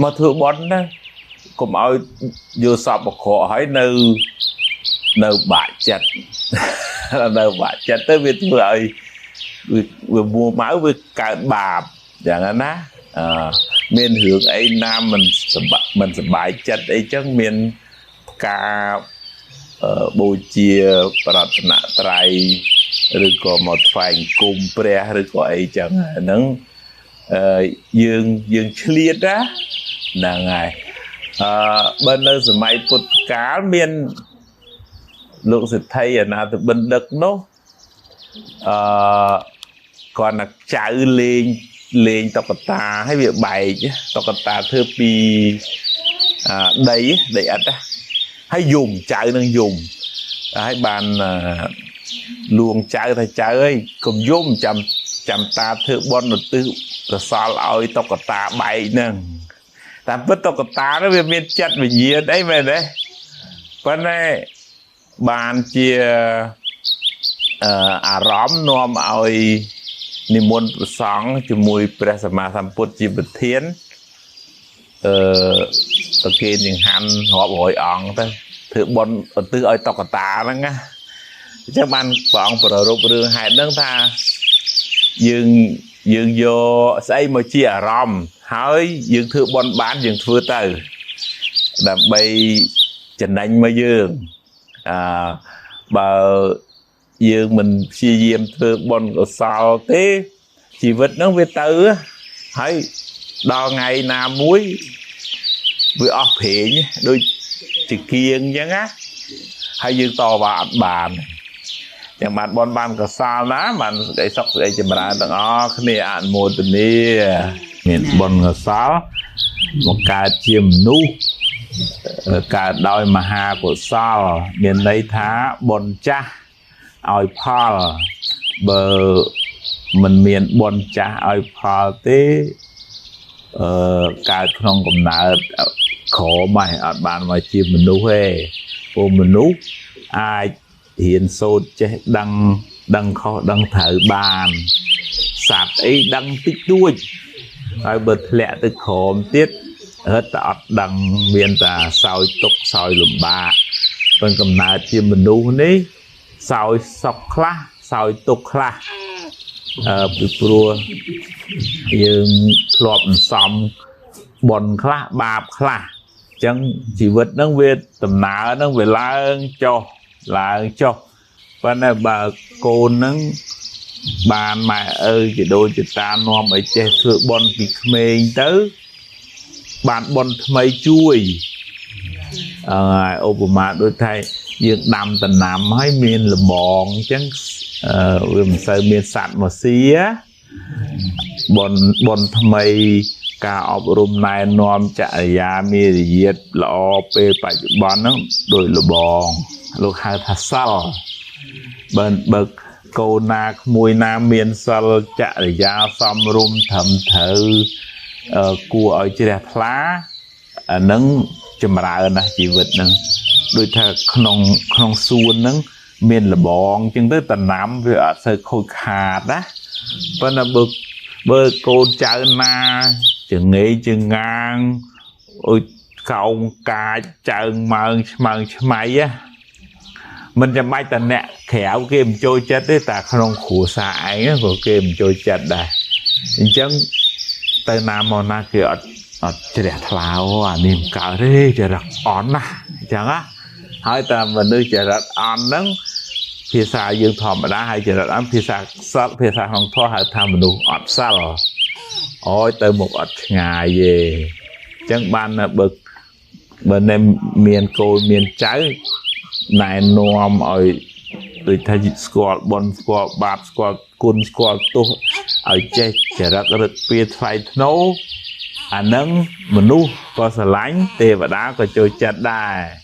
មកធ្វើបុណ្យណាកុំឲ្យយកសពអាក្រក់ហើយនៅនៅបាក់ចិត្តនៅបាក់ចិត្តទៅវាធ្វើឲ្យវាមួម៉ៅវាកើតបាបចឹងណាអឺមានរឿងអីណាមិនមិនសប្បាយចិត្តអីចឹងមានការបូជាប្រតនត្រ័យឬក៏មកថ្វាយគុំព្រះឬក៏អីចឹងហ្នឹងអឺយើងយើងឆ្លៀតណាហ្នឹងហើយអឺបើនៅសម័យពុទ្ធកាលមានលោកសិទ្ធិអនាថបណ្ឌិតនោះអឺគាត់ណាចៅលេងលេងតុក្កតាឲ្យវាបែកតុក្កតាធ្វើពីដីដីឥដ្ឋហើយយំចៅនឹងយំហើយបានលួងចៅថាចៅអើយកុំយំចាំចាំតាធ្វើបុណ្យឧទ្ទិសកសលឲ្យតុក្កតាបែកហ្នឹងតាមពិតតុក្កតានោះវាមានចិត្តវិញ្ញាណអីមែនទេប៉ុន្តែបានជាអារម្មណ៍នាំឲ្យនិមន្តព្រះសង្ឃជាមួយព្រះសម្មាសម្ពុទ្ធជាប្រធានអឺប្រគេនចង្ហាន់រាប់រយអង្គទៅធ្វើបុណ្យឧទ្ទិសឲ្យតុក្កតាហ្នឹងណាអញ្ចឹងបានព្រះអង្គប្រារព្ធរឿងហេតុហ្នឹងថាយើងយើងយកស្អីមកជាអារម្មណ៍ហើយយើងធ្វើបុណ្យបានយើងធ្វើទៅដើម្បីចំណេញមកយើងអឺបើយើងមិនព្យាយាមធ្វើបុណ្យកុសលទេជីវិតហ្នឹងវាទៅហើយដល់ថ្ងៃណាមួយវាអស់ព្រេងដូចជាគៀងអញ្ចឹងណាហើយយើងតវ៉ាអត់បានចឹងបានបនបានកុសលណាបានសេចក្តីសុខសេចក្តីចម្រើនទាំងអស់គ្នាអនុមោទនាមានបុណ្យកុសលមកកើតជាមនុស្សកើតដោយមហាកុសលមានន័យថាបុណ្យចាស់ឲ្យផលបើមិនមានបុណ្យចាស់ឲ្យផលទេអឺកើតក្នុងកំណើតក្រមហើយអត់បានមកជាមនុស្សទេព្រោះមនុស្សអាចរៀនសូត្រចេះដឹងដឹងខុសដឹងត្រូវបានសត្វអីដឹងតិចតួចហើយបើធ្លាក់ទៅក្រមទៀតរត់តែអត់ដឹងមានតែសោយទុកសោយលំបាកប៉ុន្តែកំណើតជាមនុស្សនេះសោយសុខខ្លះសោយទុកខ្លះអឺពីព្រោះយើងធ្លាប់អន្សំបុណ្យខ្លះបាបខ្លះអញ្ចឹងជីវិតហ្នឹងវាដំណើរហ្នឹងវាឡើងចុះឡើងចុះប៉ុន្តែបើកូនហ្នឹងបានម៉ែឪជាដូចជាតានាំឲ្យចេះធ្វើបុណ្យពីក្មេងទៅបានបុណ្យថ្មីជួយអឺឧបមាដូចថាយើងដាំដំណាំហើយមានលបងអញ្ចឹងវាមិនសូវមានសត្វមកស៊ីបុណ្យបុណ្យថ្មីការអប់រំណែនាំចរិយាមារយាទល្អពេលបច្ចុប្បន្នហ្នឹងដោយលបងលោកហៅថាសិលបើបើកូនណាក្មួយណាមានសិលចរិយាសមរម្យត្រឹមត្រូវគួរឲ្យជ្រះថ្លាអានឹងចម្រើនណាស់ជីវិតហ្នឹងដូចថាក្នុងក្នុងសួនហ្នឹងមានលបងអញ្ចឹងទៅតំណាំវាអត់សូវខូចខាតណាប៉ុន្តែបើបើកូនចៅណាចងេចងាងអុយកោងកាចចើងម៉ើងឆ្មើងឆ្មៃណា មិនចាំបាច់តែអ្នកក្រៅគេមិនចូលចិត្តទេតែក្នុងគ្រួសារឯងក៏គេមិនចូលចិត្តដែរអញ្ចឹងទៅណាមកណាគេអត់អត់ជ្រះថ្លាអូអានេះមិនកើតទេចរិតអន់ណាស់អញ្ចឹងណាហើយតែមនុស្សចរិតអន់ហ្នឹងភាសាយើងធម្មតាហើយចរិតអន់ភាសាសិលភាសាក្នុងធម៌ហៅថាមនុស្សអត់សិលអូយទៅមុខអត់ឆ្ងាយទេអញ្ចឹងបានបើបើនៅមានកូនមានចៅណែនាំឲ្យដូចថាស្គាល់បុណ្យស្គាល់បាបស្គាល់គុណស្គាល់ទោសឲ្យចេះចរិតរឹកពៀថ្លៃថ្នូរអានឹងមនុស្សក៏ស្រឡាញ់ទេវតាក៏ចូលចិត្តដែរ។